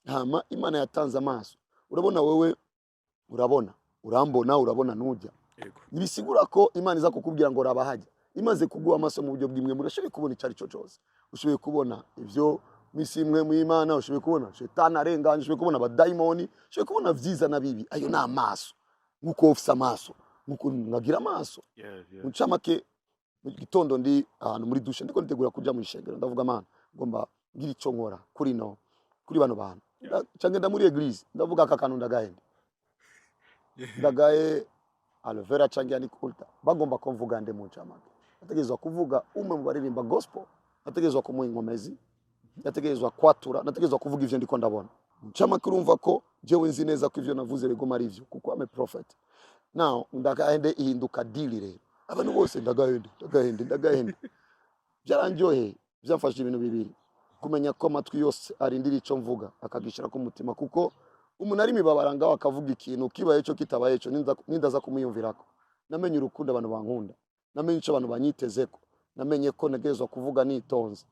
Hama Imana yatanze amaso. Urabona wewe, urabona, urambona, urabona nujya. Yego. Ntibisigura ko Imana iza kukubwira ngo raba hajya. Imaze kuguha amaso mu buryo bw'imwe, murashoboye kubona icyo ari cyo cyose. Ushoboye kubona ibyo misi imwe mu Imana, ushoboye kubona shetani arenganye, ushoboye kubona abadayimoni, ushoboye kubona vyiza na bibi. Ayo ni amaso. Nkuko ufise amaso, nkuko nkagira amaso. Mu ncamake, mu gitondo ndi ahantu muri douche, ndiko nitegura kuja mu ishengero, ndavuga: "Mana, ngomba ngira ico nkora kuri no kuri bano bantu." Ca ngenda muri église, ndavuga aka kantu ndagahende, ndagaye Alvera canke Yannick Ulta. Bagomba ko mvuga nde? Mu ncamake, nategerezwa kuvuga umwe mu baririmba gospel, nategerezwa kumuha inkomezi, nategerezwa kwatura, nategerezwa kuvuga ivyo ndiko ndabona. Mu ncamake, urumva ko jewe nzi neza ko ivyo navuze biguma ari ivyo, kuko I'm a prophet. Now ndagahende ihinduka deal rero, abantu bose ndagahende, ndagahende, ndagahende. Byaranryoheye, byamfashije ibintu bibiri: kumenya ko amatwi yose arindira ico mvuga, akagishira ku mutima, kuko umuntu ari mibabara ngaho akavuga ikintu kibaye cyo kitabaye cyo, nindaza kumwiyumvirako. Namenye urukundo abantu bankunda, namenye ico abantu banyitezeko, namenye ko ntegerezwa kuvuga nitonze.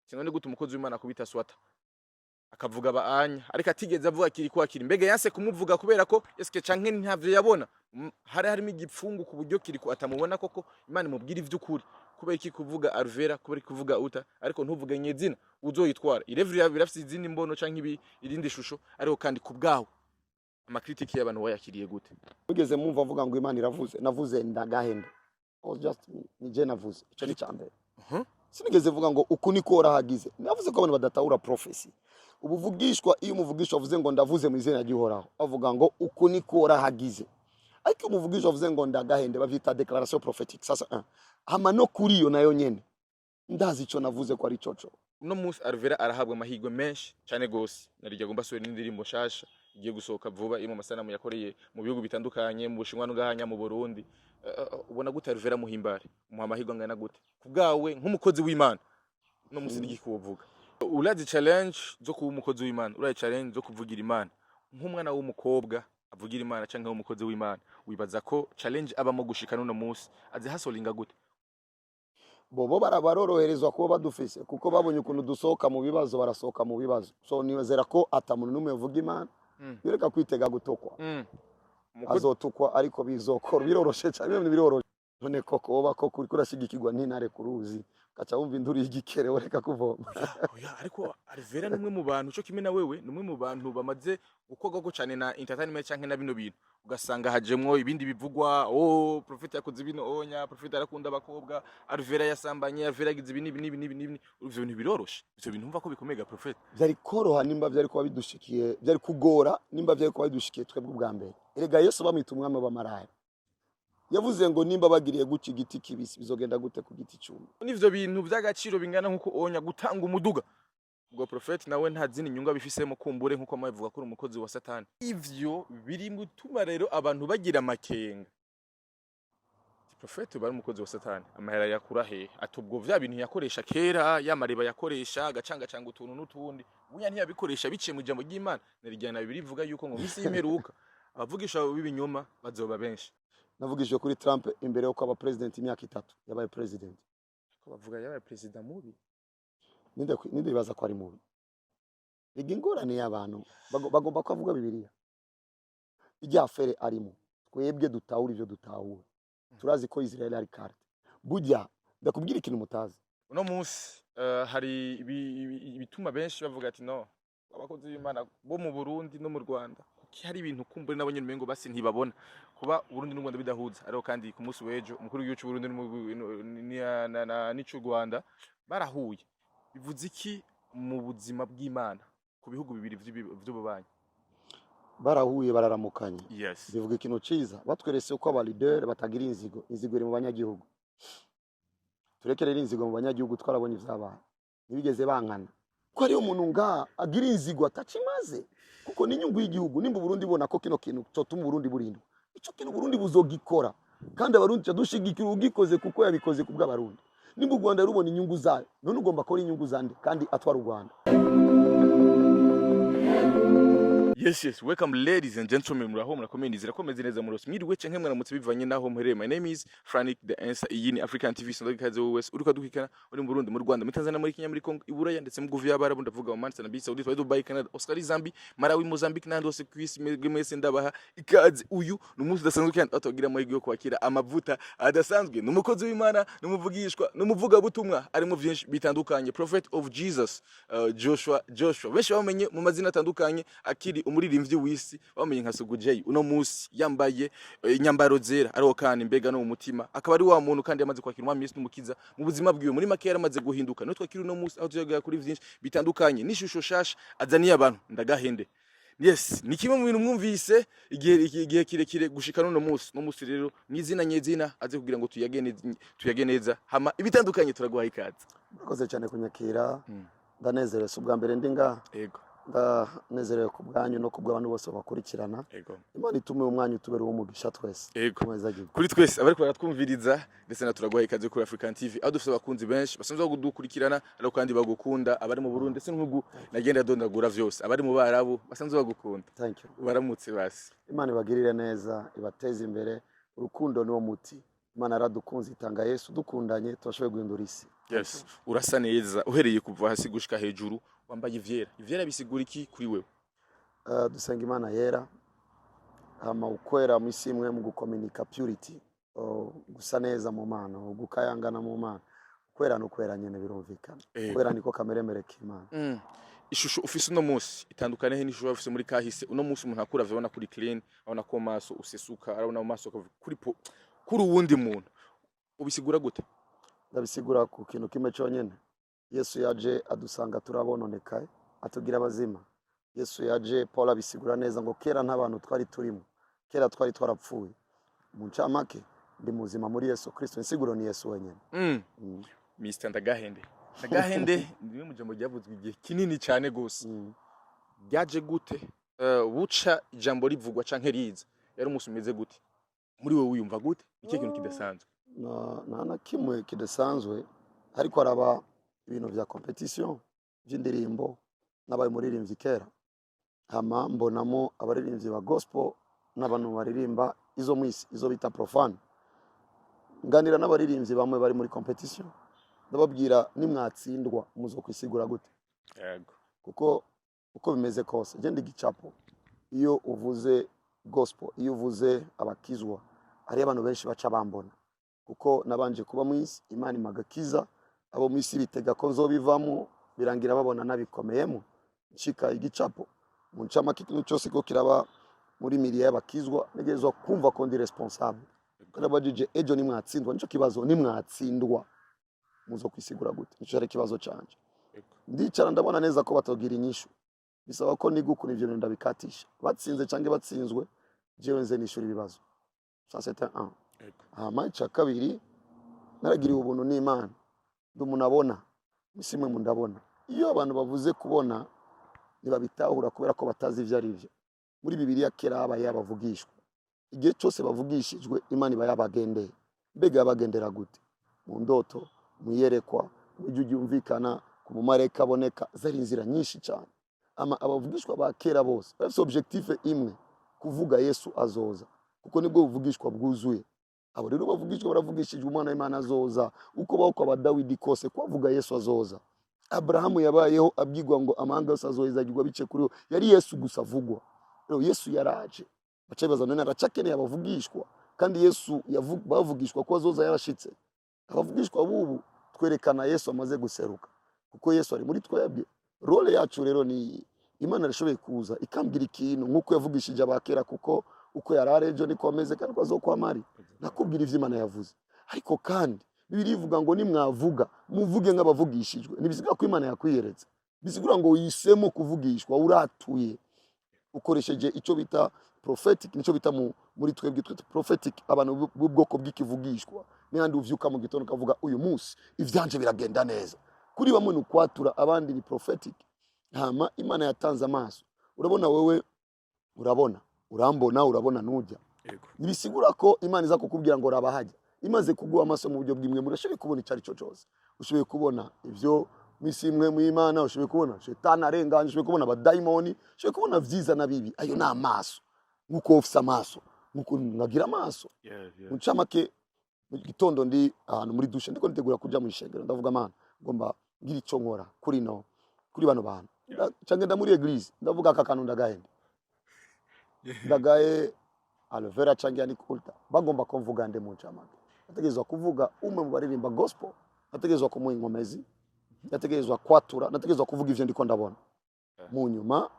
Sinone ni gute umukozi w'Imana akubita swata akavuga baanya, ariko atigeze avuga kiri kwakira? Mbega yanse kumuvuga kubera ko eske canke ntavyo yabona? Hari harimo igipfungu ku buryo kiri ko atamubona koko Imana imubwira ivy'ukuri? Kubera iki kuvuga Alvera, kubera iki kuvuga Uta, ariko ntuvuge nyezina uzoyitwara irevri? Birafise izindi mbono canke ibi irindi shusho? Ariko kandi ku bwawe, ama critiques y'abantu wayakiriye gute? Mugeze mumva mvuga ngo Imana iravuze, navuze ndagahenda. I was just me, ni je navuze. Ico ni cambere. Sinigeze vuga ngo uku niko warahagize. Navuze ko abantu badatahura prophecy, ubuvugishwa. Iyo umuvugishwa avuze ngo ndavuze mu izina ry'Uhoraho, avuga ngo uku niko warahagize. Ariko iyo umuvugishwa avuze ngo ndagahende, bavyita déclaration prophétique. Sasa hama no kuri iyo nayo nyene ndazi ico navuze ko ari coco. Uno munsi Alvera arahabwa amahirwe menshi cyane gose, narijya agomba asubira n'indirimbo nshasha igiye gusohoka vuba, iri mu masanamu yakoreye mu bihugu bitandukanye, mu Bushinwa n'ugahanya mu Burundi. Ubona gute Alvera Muhimbare? Umuha amahirwe angana gute ku bwawe nk'umukozi w'Imana uno munsi? N'igiki wovuga? Urazi challenge zo kuba umukozi w'Imana, urazi challenge zo kuvugira Imana nk'umwana w'umukobwa avugira Imana canke w'umukozi w'Imana. Wibaza ko challenge abamo gushika n'uno munsi azihasolinga gute? Bobo barororoherezwa kuba badufise, kuko babonye ukuntu dusohoka mu bibazo, barasohoka mu bibazo. So nizera ko ata muntu n'umwe uvuga Imana yoreka kwitega gutokwa. Azotukwa, ariko bizokora, biroroshe cyane, ibintu biroroshe. None koko woba koko uriko urashigikirwa n'intare ku ruzi, ugaca wumva induru y'igikere, ureka kuvoma? Oya, ariko Alvera ni umwe mu bantu, cyo kimwe na wewe, ni umwe mu bantu bamaze gukorwako cyane na entertainment canke na bino bintu, ugasanga hajemwo ibindi bivugwa: "Oh, prophet yakoze bino, onya prophet arakunda abakobwa, Alvera yasambanye, Alvera yagize ibi n'ibi n'ibi n'ibi n'ibi." Ivyo bintu biroroshe? Ivyo bintu umva ko bikomeye ga prophet? Byari koroha nimba byari kuba bidushikiye, byari kugora nimba byari kuba bidushikiye twebwe ubwa mbere. Erega Yesu bamwita umwami w'abamaraya, yavuze ngo nimba bagiriye guca igiti kibisi, bizogenda gute ku giti cyumye? N'ivyo bintu vy'agaciro bingana nkuko onya gutanga umuduga, ubwo prophet nawe nta zindi nyungu abifisemo kumbure, nkuko amabivuga ko uri umukozi wa Satani. Ivyo biri gutuma rero abantu bagira amakenga. Prophet bari umukozi wa Satani, amahera yakura he? Ati ubwo vya bintu yakoresha kera, ya mariba yakoresha agacangacanga utuntu n'utundi, bunya ntiyabikoresha biciye mu ijambo ry'Imana. Narijyana Bibiliya ivuga yuko ngo misi y'imperuka abavugisha b'ibinyoma bazoba benshi. Navugishije kuri Trump imbere yo kuba president imyaka 3 yabaye president. Ko bavuga yabaye president mubi. Ninde bibaza ko ari mubi? Ega ingorane y'abantu bagomba ko avuga Bibiliya irya affaire arimo. Twebwe dutahura ivyo dutahura, turazi ko Israel ari carte. Burya ndakubwira ikintu mutazi. Uno munsi hari ibituma benshi bavuga ati no abakozi b'Imana bo mu Burundi no mu Rwanda, kuki hari ibintu kumbure nabo nyene umengo basi ntibabona kuba Burundi n'u Rwanda bidahuza? Ariko kandi ku munsi w'ejo umukuru w'igihugu c'u Burundi n'ic'u Rwanda barahuye. Bivuze iki mu buzima bw'Imana ku bihugu bibiri vy'ububanyi? Barahuye, bararamukanye. Bivuga ikintu ciza, batweretse uko aba leader batagira inzigo. Inzigo iri mu banyagihugu, tureke rero inzigo mu banyagihugu. Twarabonye ivyabaye, ntibigeze bankana ko hariyo umuntu ngaha agira inzigo atacimaze, kuko n'inyungu y'igihugu. Nimba Uburundi bubona ko kino kintu cotuma Uburundi burindwa, ico kintu Uburundi buzogikora, kandi Abarundi tuca dushigikira ugikoze, kuko yabikoze ku bw'Abarundi. Nimba u Rwanda rubona inyungu zayo, none ugomba kubona inyungu zande kandi atwara u Rwanda? Yes, welcome ladies and gentlemen. Muraho, murakomeye, nizera ko meze neza murose. Mwiriwe canke mwaramutse bivanye naho muherereye. My name is Frank the Answer. Iyi ni African TV. Sindoga ikaze wowe wese uriko dukurikirana uri mu Burundi, mu Rwanda, muri Tanzania, muri Kenya, muri Congo, i Buraya ndetse mu Guvi y'Abarabu, ndavuga Oman, Arabie Saoudite, Dubai, Canada, Australia, Zambia, Malawi, Mozambique n'ahandi hose ku isi. Mwebwe mwese ndabaha ikaze. Uyu ni umunsi udasanzwe kandi aho tugira amahirwe yo kwakira amavuta adasanzwe. Ni umukozi w'Imana, ni umuvugishwa, ni umuvugabutumwa, arimo vyinshi bitandukanye. Prophet of Jesus, Joshua Joshua. Benshi bamenye mu mazina atandukanye akiri umuririmbyi w'isi, bamenye nka Sugu J. Uno munsi yambaye inyambaro zera, ariho kandi mbega no mu mutima akaba ari wa muntu, kandi yamaze kwakira Umwami Yesu n'Umukiza mu buzima bwiwe. Muri make yaramaze guhinduka. Niyo twakira uno munsi aho tuyaga kuri vyinshi bitandukanye n'ishusho shasha azaniye abantu. Ndagahende. Yes, ni kimwe mu bintu mwumvise igihe kirekire gushika n'uno munsi. No munsi rero mwizina nyezina aze kugira ngo tuyage neza, tuyage neza hama ibitandukanye. Turaguha ikaze. Murakoze cyane kunyakira. Ndanezerewe, si ubwa mbere ndi ngaha. Ndanezerewe ku bwanyu no ku bw'abantu bose bakurikirana. Imana itume umwanya utubere uw'umugisha twese. Mwezagirwe. Kuri twese abariko baratwumviriza ndetse na turaguha ikaze kuri African TV, aho dufite abakunzi benshi basanzwe bagudukurikirana, ariko kandi bagukunda, abari mu Burundi ndetse n'ibihugu nagenda dondagura vyose, abari mu Barabu basanzwe bagukunda. Thank you. Baramutse basi. Imana ibagirire neza, ibateze imbere. Urukundo niwo muti. Imana yaradukunze itanga Yesu. Dukundanye turashoboye guhindura isi. Yes, urasa neza uhereye kuva hasi gushika hejuru, wambaye ivyera. Ivyera bisigura iki kuri wewe? Dusenga Imana yera, hama ukwera mu isi imwe mu gukominika purity, gusa neza mu Mana, gukayangana mu Mana. Ukwera ni ukwera nyene, birumvikana. Ukwera niko kameremere k'Imana. Ishusho ufise uno munsi itandukanye he n'ishusho ufise muri kahise? Uno munsi umuntu akura abona kuri clean, abona ko maso usesuka, arabona mu maso kuri po kuri uwundi muntu. Ubisigura gute? Ndabisigura ku kintu kimwe cyonyine: Yesu yaje adusanga turabononekaye, atugira abazima. Yesu yaje, Paul abisigura neza ngo kera nta bantu twari turimo, kera twari twarapfuye. Mu ncamake ndi muzima muri Yesu Kristo. Insiguro ni Yesu wenyine. Mr Ndagahende, Ndagahende ni rimwe mu jambo ryavuzwe igihe kinini cyane gose. Ryaje gute? Buca ijambo rivugwa canke riza, yari umunsi umeze gute? Muri wewe wiyumva gute? Ni kintu kidasanzwe? Nta na kimwe kidasanzwe, ariko haraba ibintu vya competition by'indirimbo. Nabaye umuririmbyi kera, hama mbonamo abaririmbyi ba gospel n'abantu baririmba izo mwisi, izo bita profane. Nganira n'abaririmbyi bamwe bari muri competition, ndababwira: nimwatsindwa muzokwisigura gute? Kuko uko bimeze kose je ndi gicapo. Iyo uvuze gospel, iyo uvuze abakizwa, hariyo abantu benshi baca bambona, kuko nabanje kuba mu isi. Imana imagakiza abo mu isi bitega ko nzobivamo, birangira babona nabikomeyemo, ncika igicapo. Mu ncamake, ikintu cyose ko kiraba muri milieu y'abakizwa, ntegerezwa kumva ko ndi responsable. Narabajije: ejo nimwatsindwa, nico kibazo, nimwatsindwa muzokwisigura gute? Nico cyari ikibazo canje. Ndicara ndabona neza ko batogira inyishu, bisaba ko niga ukuntu ivyo bintu ndabikatisha. Batsinze canke batsinzwe, jewe nze nishura ibibazo. Ça c'est un. Hama ica kabiri, naragiriwe ubuntu n'Imana, ndi umuntu abona. Misi imwe mu ndabona. Iyo abantu bavuze kubona ntibabitahura kubera ko batazi ivyo ari vyo. Muri Bibiliya kera habaye abavugishwa. Igihe cyose bavugishijwe, Imana iba yabagendeye. Mbega yabagendera gute? Mu ndoto, mu iyerekwa, mu ijwi ryumvikana, ku mumarayika aboneka, zari inzira nyinshi cyane. Ama abavugishwa ba kera bose bafise objectif imwe: kuvuga Yesu azoza, kuko nibwo buvugishwa bwuzuye. Abo rero bavugishwa baravugishijwe Umwana w'Imana azoza. Uko baho kwa Dawidi kose kwavuga Yesu azoza. Aburahamu yabayeho abwirwa ngo amahanga yose azohezagirwa bice kuri we, yari Yesu gusa avugwa. Rero Yesu yaraje, baca bibaza: none aracakeneye abavugishwa kandi Yesu bavugishwa ko azoza yarashitse? Abavugishwa bubu twerekana Yesu amaze guseruka, kuko Yesu ari muri twebwe. Rôle yacu rero ni iyi. Imana irashoboye kuza ikambwira ikintu nk'uko yavugishije abakera, kuko uko yari ari ejo niko ameze kandi ko azokwama ari. Nakubwira ivyo Imana yavuze, ariko kandi Bibiliya ivuga ngo nimwavuga muvuge nk'abavugishijwe. Ntibisigura ko Imana yakwiyeretse, bisigura ngo wisemo kuvugishwa, uratuye ukoresheje icyo bita prophetic. Nicyo bita muri twebwe twita prophetic, abantu b'ubwoko bw'ikivugishwa. N'ahandi uvyuka mu gitondo ukavuga: uyu munsi ivyanje biragenda neza. Kuri bamwe ni ukwatura, abandi ni prophetic. Hama Imana yatanze amaso, urabona, wewe urabona, urambona, urabona nujya. Ntibisigura ko Imana iza kukubwira ngo raba hajya. Imaze kuguha amaso mu buryo bw'imwe, murashoboye kubona icyo ari cyo cyose. Ushoboye kubona ibyo Misi imwe mu Imana ushoboye kubona shetani arenganye, ushoboye kubona abadayimoni, ushoboye kubona vyiza na bibi. Ayo ni amaso, nkuko ufise amaso, nkuko nkagira amaso. Mu ncamake, mu gitondo ndi ahantu muri douche, ndiko nitegura kuja mu ishengero, ndavuga: "Mana, ngomba ngira ico nkora kuri no kuri bano bantu." Ca ngenda muri église, ndavuga aka kantu: ndagahende, ndagaye Alvera canke Yannick Ulta, bagomba ko mvuga nde? Mu ncamake, nategerezwa kuvuga umwe mu baririmba gospel, nategerezwa kumuha inkomezi, nategerezwa kwatura, nategerezwa kuvuga ivyo ndiko ndabona. Mu nyuma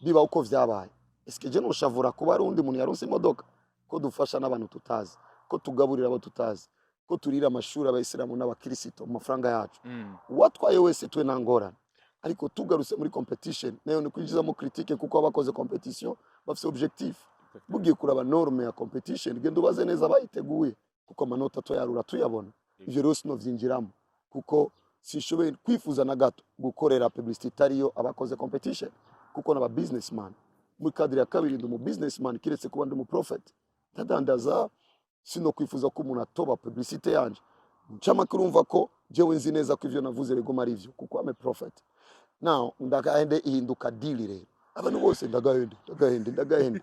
biba uko vyabaye. Eske je noshavura kuba ari undi muntu yaronse imodoka, ko dufasha n'abantu tutazi, ko tugaburira abo tutazi, ko turira amashuri abayisilamu n'abakirisito mu mafaranga yacu? Uwatwaye wese, twe nta ngorane. Ariko tugarutse muri competition, nayo ni kwinjizamo critique, kuko abakoze competition bafise objectif. Bugiye kuraba norme ya competition, genda ubaze neza abayiteguye, kuko amanota tuyarura tuyabona. Ivyo rero sinovyinjiramo, kuko sinshoboye kwifuza na gato gukorera publicity itariyo abakoze competition, kuko n'aba businessman. Muri cadre ya kabiri, ndi umu businessman, kiretse kuba ndi umu prophet, ndadandaza. Sino kwifuza ko umuntu atoba publicité yanje. Ncamake, urumva ko jewe nzi neza ko ivyo navuze biguma ari ivyo, kuko am a prophet. Now ndagahende ihinduka deal rero, abantu bose ndagahende, ndagahende, ndagahende.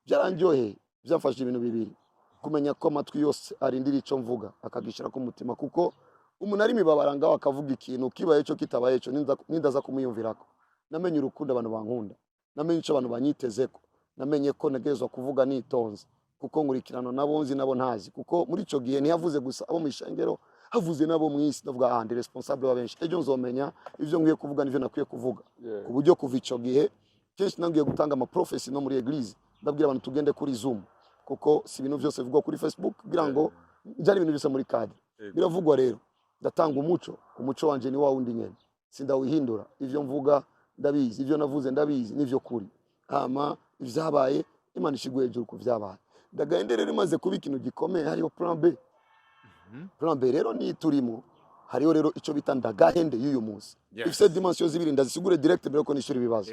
Byaranryoheye, byamfashije ibintu bibiri: kumenya ko amatwi yose arindira ico mvuga, akagishira ku mutima, kuko umuntu ari mibabara ngaho akavuga ikintu kibaye cyo kitabaye cyo, nindaza kumwiyumvirako. Namenye urukundo abantu bankunda, namenye ico abantu banyitezeko, namenye ko ntegerezwa kuvuga nitonze, kuko nkurikirana nabo nzi nabo ntazi, kuko muri ico gihe ntiyavuze gusa abo mu ishengero, havuze nabo mu isi. Ndavuga: "Ah, ndi responsable wa benshi, ejo nzomenya ivyo nkwiye kuvuga n'ivyo nakwiye kuvuga." Ku buryo kuva ico gihe kenshi nangiye gutanga ama prophecy no muri église, ndabwira abantu tugende kuri Zoom, kuko si ibintu byose bivugwa kuri Facebook, kugira ngo byari ibintu byose muri cadre biravugwa. Rero ndatanga umuco. Umuco wanje ni wa wundi nyene, sindawihindura. Ivyo mvuga ndabizi, ivyo navuze ndabizi, nivyo kuri. Hama ivyabaye, Imana ishigwe hejuru ku vyabaye. Ndagahende rero imaze kuba ikintu gikomeye, hariho plan B. Plan B rero ni turimo. Hariho rero ico bita ndagahende y'uyu munsi. Ifise dimension zibiri, ndazisigure direct mbere yuko nishura ibibazo.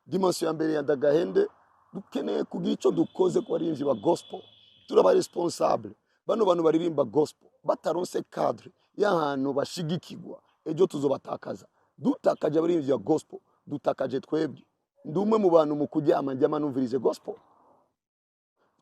Dimension ya mbere ya ndagahende, dukeneye kugira ico dukoze ku baririmbyi ba gospel. Turaba responsable. Bano bantu baririmba gospel bataronse cadre y'ahantu bashigikirwa, ejo tuzobatakaza. Dutakaje abaririmbyi ba gospel, dutakaje twebwe. Ndi umwe mu bantu mu kuryama njyama numvirije gospel.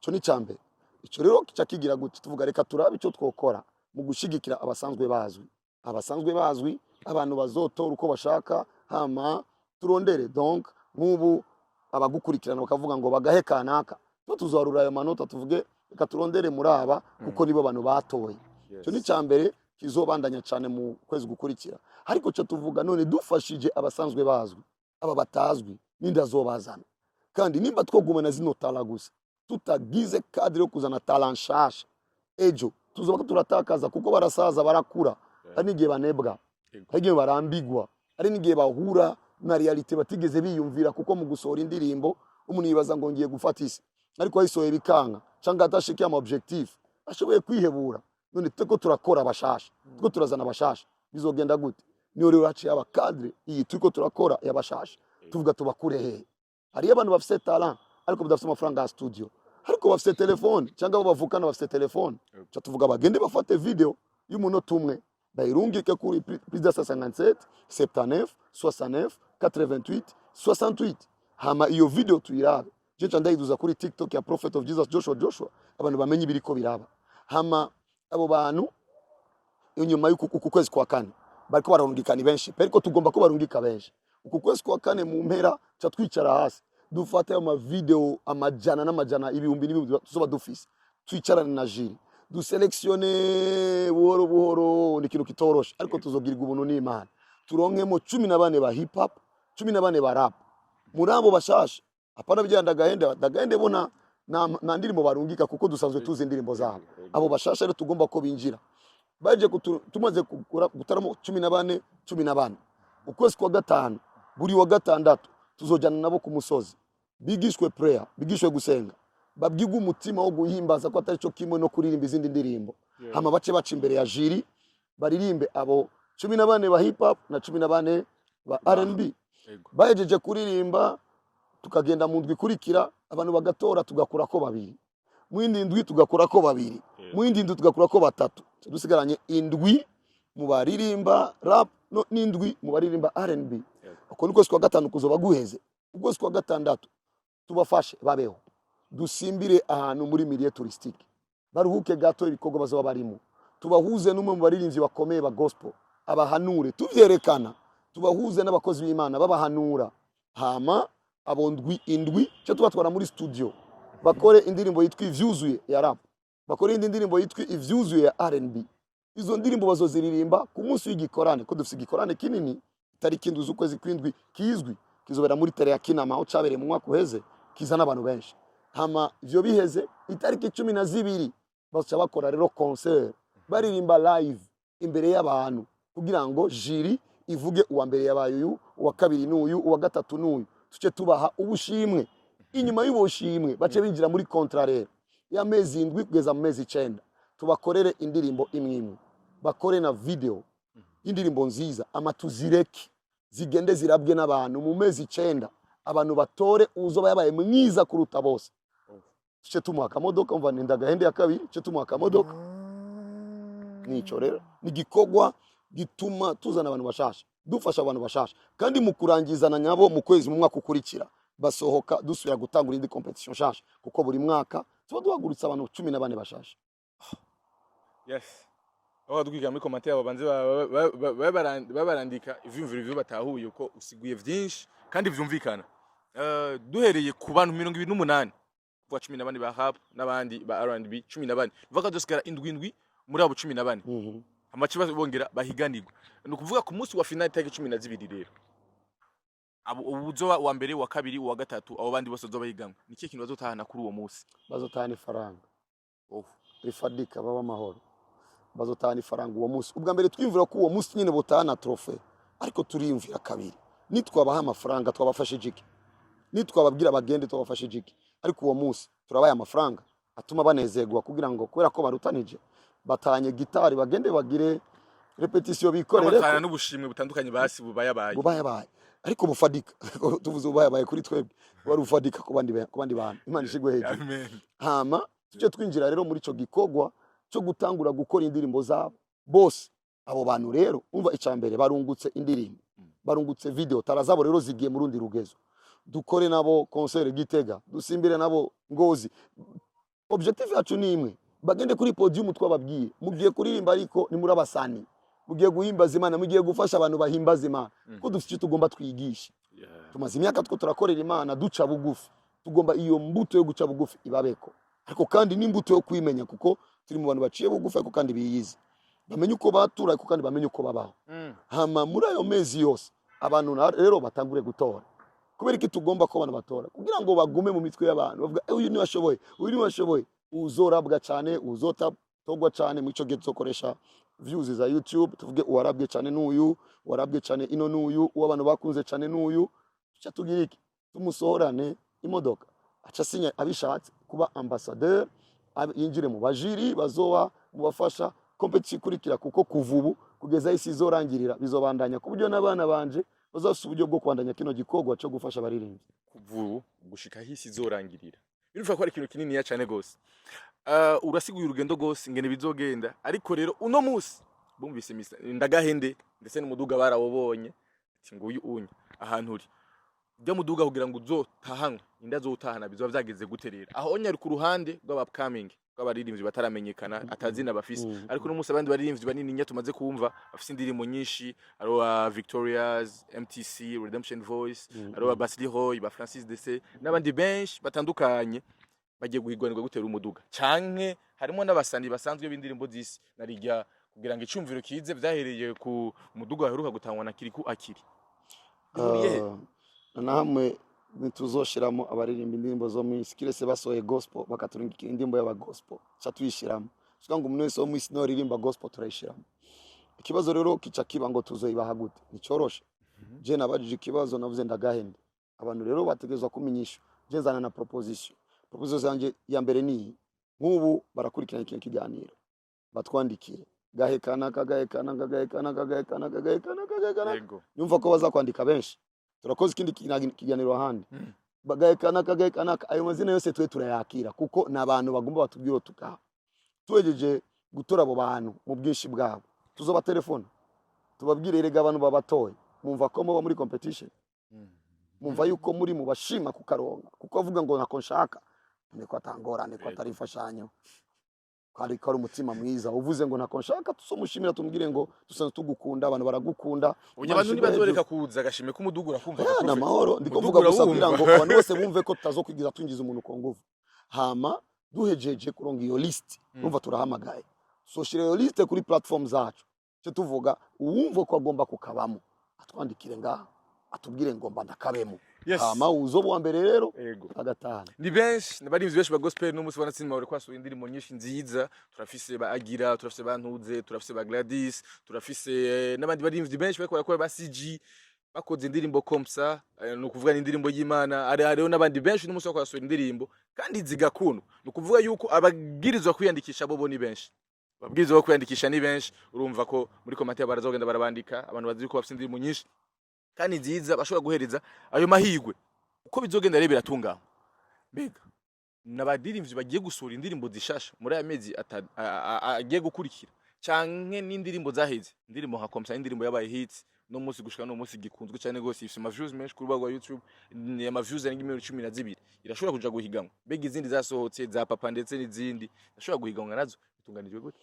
Ico ni icambere. Ico rero kica kigira gute? Tuvuga: reka turabe ico twokora mu gushigikira abasanzwe bazwi, abasanzwe bazwi, abantu bazotora uko bashaka. Hama turondere, donc nk'ubu abagukurikirana bakavuga ngo bagahe kanaka, to tuzarura ayo manota, tuvuge: reka turondere muri aba, kuko nibo bantu batoye. Icyo ni icya mbere kizobandanya cyane mu kwezi gukurikira. Ariko cyo tuvuga: none dufashije abasanzwe bazwi, aba batazwi ninde azobazana? Kandi nimba twogumana zino talent gusa, tutagize cadre yo kuzana talent nshasha, ejo tuzoba turatakaza, kuko barasaza, barakura, hari n'igihe banebwa, hari igihe barambigwa, hari n'igihe bahura na réalité batigeze biyumvira, kuko mu gusohora indirimbo umuntu yibaza ngo ngiye gufata isi, ariko ayisohoye bikanka cyangwa atashikiye ama objectif, ashoboye kwihebura. None tuko turakora abashasha, tuko turazana abashasha, bizogenda gute? Niyo rero haciye aba cadre iyi turiko turakora y'abashasha. Tuvuga: tubakure hehe? Hariyo abantu bafise talent ariko badafise amafaranga ya studio, ariko bafise telefone, cyangwa abo bavukana bafise telefone. Ca tuvuga bagende bafate video y'umunota umwe, bayirungike kuri plus 257 79 69 88 68. Hama iyo video tuyirabe, je ca ndayiduza kuri TikTok ya Prophet of Jesus Joshua Joshua, abantu bamenye ibiriko biraba. Hama abo bantu inyuma y'uku uku kwezi kwa kane bariko bararungika ni benshi pe, ariko tugomba ko barungika benshi. Uku kwezi kwa kane mu mpera ca twicara hasi, dufate ayo mavideo amajana n'amajana, ibihumbi n'ibihumbi tuzoba dufise, twicarane na jury, dusélectionne buhoro buhoro. Ni ikintu kitoroshe, ariko tuzogirirwa ubuntu n'Imana, turonkemo 14 ba hip hop, 14 ba rap muri abo bashasha. Hapana bijya ndagahende, ndagahende bo na ndirimbo barungika, kuko dusanzwe tuzi indirimbo zabo. Abo bashasha rero tugomba ko binjira baje tumaze gutaramo 14, 14. Ukwezi kwa gatanu, buri wa gatandatu tuzojana nabo ku musozi, bigishwe prayer, bigishwe gusenga, babwirwe umutima wo guhimbaza ko atari cyo kimwe no kuririmba izindi ndirimbo. Hama bace baca imbere ya jury, baririmbe, abo 14 ba hip hop na 14 ba R&B. Bahejeje kuririmba, tukagenda mu ndwi ikurikira, abantu bagatora, tugakurako babiri, mu yindi ndwi tugakurako babiri, mu yindi ndwi tugakurako batatu, dusigaranye indwi mu baririmba rap. no, n'indwi mu baririmba R&B. Uko ni ukwezi kwa gatanu kuzoba guheze. Ukwezi kwa gatandatu tubafashe babeho, dusimbire ahantu muri milieu touristique, baruhuke gato ibikorwa bazoba barimo, tubahuze n'umwe mu baririmbyi bakomeye ba gospel abahanure, tuvyerekana, tubahuze n'abakozi b'Imana babahanura. Hama abo ndwi indwi cyo tubatwara muri studio, bakore indirimbo yitwa "Ivyuzuye" ya rap, bakore indi ndirimbo yitwa "Ivyuzuye" ya R&B. Izo ndirimbo bazoziririmba ku munsi w'igikorane, ko dufise igikorane kinini itariki 7 z'ukwezi kw'indwi, kizwi kizobera muri tere ya Kinama aho cabereye mu mwaka uheze, kizana abantu benshi. Hama ivyo biheze, itariki 12 baca bakora rero concert, baririmba live imbere y'abantu, kugira ngo jury ivuge uwa mbere yabaye uyu, uwa kabiri n'uyu, uwa gatatu n'uyu, tuce tubaha ubushimwe. Inyuma y'ubushimwe bace binjira muri contrat rero y'amezi 7 kugeza mu mezi 9, tubakorere indirimbo imwe imwe, bakore na video indirimbo nziza, ama tuzireke zigende zirabwe n'abantu mu mezi 9, abantu batore uzoba yabaye mwiza kuruta bose, tuce tumuha akamodoka. Umva, ni ndagahende ya kabiri, tuce tumuha akamodoka. Nico rero ni igikorwa gituma tuzana abantu bashasha, dufasha abantu bashasha, kandi mu kurangizana nyabo mu kwezi mu mwaka ukurikira basohoka, dusubira gutangura indi competition nshasha, kuko buri mwaka tuba duhagurutse abantu 14 bashasha. Yes, aho badukwiga muri commentaire babanze babarandika ivyumviro ivyo batahuye, uko usiguye vyinshi kandi vyumvikana. Duhereye ku bantu 28, kuva 14 ba rap n'abandi ba R&B 14, bivuga ko dusigara indwi indwi muri abo 14. Amaci bongera bahiganirwa, ni ukuvuga ku munsi wa finale tariki 12 rero, abo uzoba uwa mbere, uwa kabiri, uwa gatatu, abo bandi bose bazoba bahiganwa, ni ikihe kintu bazotahana kuri uwo munsi? Bazotahana ifaranga Oh. rifadika, baba amahoro. Bazotahana ifaranga uwo munsi. Ubwa mbere twiyumvira ko uwo munsi nyine botahana trophée, ariko turiyumvira kabiri: nitwabaha amafaranga twabafashije iki? Nitwababwira bagende twabafashije iki? Ariko uwo munsi turabaye amafaranga atuma banezerwa, kugira ngo kubera ko barutanije batanye gitari, bagende bagire répétition, bikorere. Batahana n'ubushimwe butandukanye basi bubayabaye. Bubayabaye ariko bufadika. Tuvuze bubayabaye kuri twebwe, wari ufadika ku bandi bantu. Imana ishigwe hejuru. Amen. Hama tujye twinjira rero muri ico gikorwa cyo gutangura gukora indirimbo zabo bose. Abo bantu rero, umva, icya mbere barungutse indirimbo, barungutse video, tara zabo rero zigiye mu rundi rugezo. Dukore nabo concert Gitega, dusimbire nabo Ngozi. Objectif yacu ni imwe: bagende kuri podium. Twababwiye, mugiye kuririmba ariko ni muri abasani, mugiye guhimbaza Imana, mugiye gufasha abantu bahimbaza Imana, kuko dufite icyo tugomba twigisha. Tumaze imyaka two turakorera Imana duca bugufi. Tugomba iyo mbuto yo guca bugufi ibabeko, ariko kandi n'imbuto yo kwimenya, kuko turi mu bantu baciye bugufi ariko kandi biyizi, bamenye uko batura ariko kandi bamenye uko babaho. Hama muri ayo mezi yose abantu rero batangure gutora. Kubera iki tugomba ko abantu batora? Kugira ngo bagume mu mitwe y'abantu, bavuga: "Eh, uyu niwe ashoboye, uyu niwe ashoboye." Uzorabwa cyane, uzotogwa cyane, muri ico gihe tuzokoresha views za YouTube, tuvuge uwarabwe cyane n'uyu, uwarabwe cyane ino n'uyu, uwo abantu bakunze cyane n'uyu. Tuca tugira iki? Tumusohorane imodoka, aca asinya abishatse kuba ambassadeur, yinjire mu ba jury bazoba mu bafasha competition ikurikira, kuko kuva ubu kugeza isi izorangirira bizobandanya, ku buryo n'abana banje bazafise uburyo bwo kubandanya kino gikorwa cyo gufasha abaririmbyi. Kuva ubu gushika aho isi izorangirira, birumva ko ari ikintu kininiya cane gose. Urasiguye urugendo rwose ingene bizogenda, ariko rero uno munsi bumvise Ndagahende ndetse n'umuduga barawubonye, ati nguyu unya ahantu uri ujya muduga kugira ngo uzotahanwe, inda azotahana bizoba vyageze gute rero? Aho onya ari ku ruhande rw'aba upcoming, rw'abaririmbyi bataramenyekana, atazina bafise. Ariko uno munsi abandi baririmbyi banini nya tumaze kumva bafise indirimbo nyinshi ari wa Victorias, MTC, Redemption Voice, ari wa Basili Roy, ba Francis DC n'abandi benshi batandukanye, bagiye guhigwanirwa gutera umuduga, canke harimo n'abasani basanzwe b'indirimbo z'isi narijya kugira ngo icumviro kize vyahereye ku muduga waheruka gutangwa na Kiriku Akiri. Bihuriye he? Na hamwe ntituzoshiramo abaririmba indirimbo zo mw'isi, kiretse basohoye gospel bakaturungikira indirimbo y'aba gospel, ca tuyishiramo. Tuvuga ngo umuntu wese wo mw'isi niwe aririmba gospel turayishiramo. Ikibazo rero kica kiba ngo tuzoyibaha gute? Nticoroshe. Je nabajije ikibazo, navuze ndagahende. Abantu rero bategerezwa kumenyesha. Je nzana na proposition. Proposition yanje ya mbere ni iyi: nk'ubu barakurikirana kino kiganiro, batwandikire gahekana kagahekana kagahekana kagahekana kagahekana kagahekana. Nyumva ko bazakwandika benshi, turakoze ikindi kiganiro ahandi. Bagahekana kagahekana, ayo mazina yose twe turayakira, kuko ni abantu bagomba batubwira tukaha. Tuhejeje gutora abo bantu mu bwinshi bwabo, tuzoba telefone. Tubabwire erega, abantu babatoye mumva ko muba muri competition, mumva yuko muri mu bashima kukaronka, kuko avuga ngo ntako nshaka, niko atangorane ko atari imfashanyo, kandi ko ari umutima mwiza. Uvuze ngo ntako nshaka, tuzomushimira, tumubwire ngo dusanzwe tugukunda, abantu baragukunda. Ubu abantu ntibazoreka kuza agashime k'umudugu, urakumva? Ya, ni amahoro. Ndiko Umudugu mvuga gusa kugira ngo urawumva. abantu bose bumve ko tutazokwigiza twinjiza umuntu ku nguvu. Hama duhejeje kuronga iyo list, urumva turahamagaye, soshira iyo liste kuri platform zacu. Cyo tuvuga, uwumva ko agomba kukabamo atwandikire ngaha, atubwire ngomba ndakabemo. Hama uzoba uwa mbere rero agatahana. Ni benshi, n'abarimvyi benshi ba gospel n'umunsi banatsinda bari kwasohoye indirimbo nyinshi nziza. Turafise ba Agira, turafise ba Ntuze, turafise ba Gladys, turafise n'abandi barimvyi benshi bariko barakora, ba CG bakoze indirimbo komsa, ni ukuvuga ni indirimbo y'Imana. Hari hariho n'abandi benshi n'umunsi bariko barasohora indirimbo kandi zigakundwa. Ni ukuvuga yuko ababwirizwa kwiyandikisha bobo ni benshi, ababwirizwa kwiyandikisha ni benshi. Urumva ko muri commentaire barazogenda barabandika abantu bazi ko bafise indirimbo nyinshi kandi nziza, bashobora guhereza ayo mahigwe. Uko bizogenda rero biratunganywa. Mbega n'abadirimvyi bagiye gusohora indirimbo zishasha muri aya mezi agiye gukurikira, canke n'indirimbo zaheze? Indirimbo nka Komsa, indirimbo yabaye hit no munsi gushika no munsi gikunzwe cyane gose, ifise ama views menshi ku rubuga rwa YouTube, ni ama views arenga 12 miliyoni, irashobora kuja guhiganwa? Mbega izindi zasohotse za Papa ndetse n'izindi irashobora guhiganwa nazo? Bitunganijwe gute?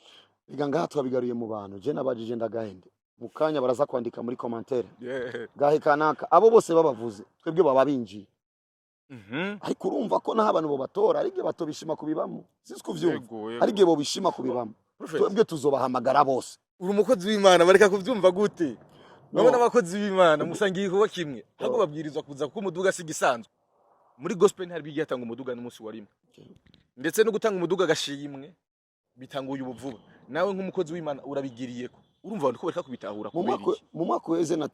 Biga ngaha twabigaruye mu bantu. Je nabajije ndagahende mu kanya, baraza kwandika muri commentaire gahe kanaka, abo bose babavuze twebwe baba binjiye. Ariko urumva ko naho abantu bobatora, ari igihe batobishima kubibamo, sinzi kuvyumva. Yego. Ari igihe bobishima kubibamo. Prophet, twebwe tuzobahamagara bose. Uri umukozi w'Imana, bareka kuvyumva gute? No. Nabona abakozi b'Imana musangiye igikorwa kimwe, ahubwo babwirizwa kuza kuko umuduga si igisanzwe muri gospel. Ntihari bigiye atanga umuduga n'umunsi wa rimwe, ndetse no gutanga umuduga agashimwe bitanguye ubu vuba. Nawe nk'umukozi w'Imana urabigiriyeko, urumva abantu ko bareka kubitahura? Mu Kubera mwaka iki?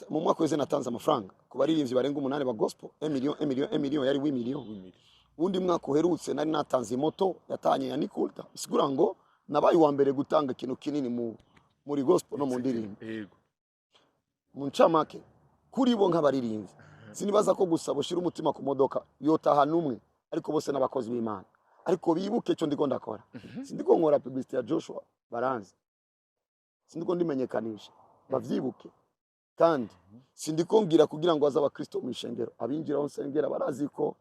Mu mwaka weze natanze amafaranga ku baririmbyi barenga umunani ba gospel, 1 million, 1 million, 1 million, yari 8 million. Undi mwaka uherutse nari natanze moto yatanye ya Nikulta. Bisigura ngo nabaye uwa mbere gutanga ikintu kinini muri gospel no mu ndirimbo. Mu ncamake, kuri bo nk'abaririmbyi, sinibaza ko gusa bushira umutima ku modoka yotaha n'umwe, ariko bose n'abakozi b'Imana. Ariko bibuke icyo ndiko ndakora: sindiko nkora publicity ya Joshua Baranzi, sindiko ndimenyekanisha, bavyibuke. Kandi sindiko ngira kugira ngo aze abakristo mu ishengero, abinjira aho nsengera barazi ko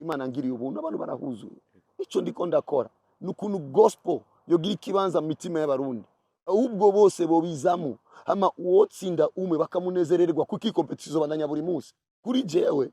Imana ngiriye ubuntu, abantu barahuzuye. Icyo ndiko ndakora ni ukuntu gospel yogira ikibanza mu mitima y'Abarundi, ahubwo bose bobizamo, hama uwotsinda umwe bakamunezererwa, kuko iyi competition bandanya buri munsi. Kuri jewe,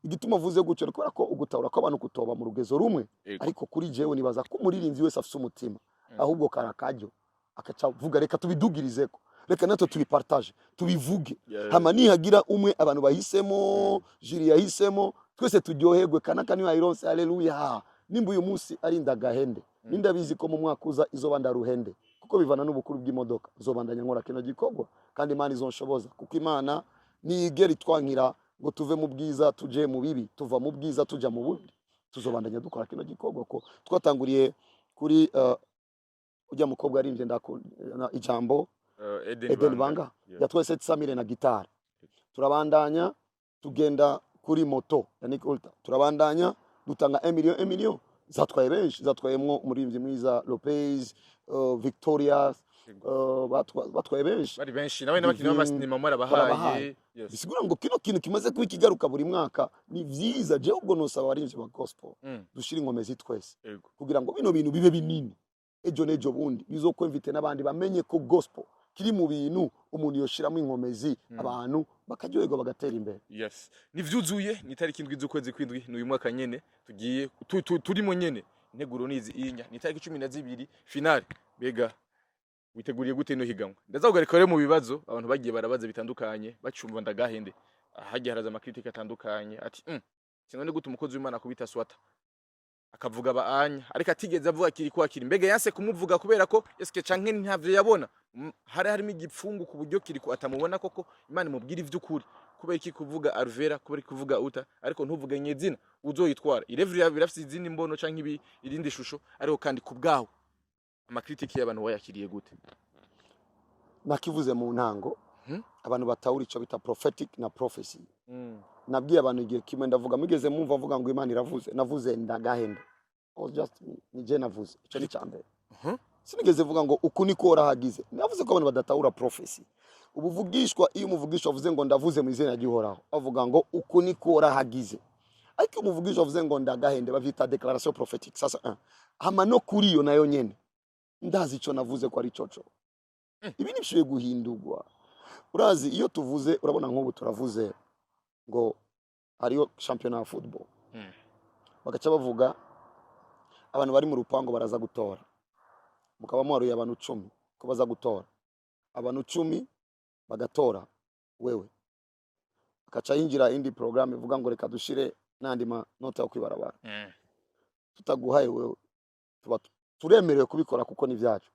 igituma avuze gutyo ni kubera ko ugutahura ko abantu kutoba mu rugezo rumwe. Ariko kuri jewe nibaza ko umuririmbyi wese afise umutima, ahubwo karakaryo akaca avuga reka tubidugirizeko, reka natwe tubipartage, tubivuge. Hama nihagira umwe abantu bahisemo, jury yahisemo, twese turyoherwe, kanaka niyo ayironse, haleluya. Nimba uyu munsi ari ndagahende, nindabizi ko mu mwaka uza izoba ndaruhende, kuko bivana n'ubukuru bw'imodoka. Nzobandanya nkora kino gikorwa kandi Imana izonshoboza, kuko Imana niyigera itwankira ngo tuve mu bwiza tuje mu bibi, tuva mu bwiza tuja mu bundi. Tuzobandanya dukora kino gikorwa ko twatanguriye kuri ujya mukobwa arimbye ijambo. Eden. Eden Banga yatwaye 700 mille na gitari. Turabandanya tugenda kuri moto ya Nick Ulta, turabandanya dutanga 1 million, 1 million zatwaye benshi, zatwayemwo umuririmbyi mwiza Lopez, Victoria, batwaye benshi. Bari benshi nawe n'abakinnyi Divine, b'amasinema mwarabahaye. Barabahaye. Bisigura ngo kino kintu kimaze kuba ikigaruka buri mwaka ni vyiza. Jewe ubwo nosaba abaririmbyi ba gospel dushire inkomezi twese kugira ngo bino bintu bibe binini, ejo n'ejo bundi bizokwemvite n'abandi bamenye ko gospel kiri mu bintu umuntu yoshiramo inkomezi, abantu bakaryoherwa, bagatera imbere. Yes, nivyuzuye. Ni itariki 7 z'ukwezi kw'indwi, ni uyu mwaka nyene tugiye turimo nyene. Integuro nizi inya, ni itariki 12 finale. Mbega witeguriye gute ino higanwa? Ndaza kugaruka rero mu bibazo abantu bagiye barabaza bitandukanye bacumva ndagahende. Hagiye haraza ama critiques atandukanye ati sinone gute umukozi w'Imana akubita swata akavuga baanya, ariko atigeze avuga kiri kwakira? Mbega yanse kumuvuga kubera ko eske canke ntavyo yabona? Hari harimo igipfungu ku buryo Kiriko atamubona koko Imana imubwira ivy'ukuri? Kubera iki kuvuga Alvera, kubera iki kuvuga Uta, ariko ntuvuge nyezina uzoyitwara? Irevri birafise izindi mbono canke ibi irindi shusho. Ariko kandi ku bwawe, ama critiques y'abantu wayakiriye gute? Nakivuze mu ntango, abantu batahura ico bita prophetic na prophecy. Nabwiye abantu igihe kimwe, ndavuga mugeze mumva mvuga ngo Imana iravuze, navuze ndagahenda. I was just me, ni je navuze, ico ni cambere. Sinigeze vuga ngo uku niko warahagize. Navuze ko abantu badatahura prophecy. Ubuvugishwa, iyo umuvugishwa avuze ngo ndavuze mu izina ry'Uhoraho, avuga ngo uku niko Uhoraho agize. Ariko iyo umuvugishwa avuze ngo ndagahende, bavyita déclaration prophétique. Sasa hama no kuri iyo nayo nyene ndazi ico navuze ko ari coco. Ibi ntibishoboye guhindurwa. Urazi iyo tuvuze, urabona nk'ubu turavuze ngo hariyo shampiyona ya football, bagaca bavuga abantu bari mu rupango baraza gutora, mukaba muharuye abantu 10 ko baza gutora, abantu 10 bagatora wewe, hakaca hinjira indi programme ivuga ngo reka dushire n'andi manota yo kwibarabara. Tutaguhaye wewe, tuba turemerewe kubikora kuko ni vyacu.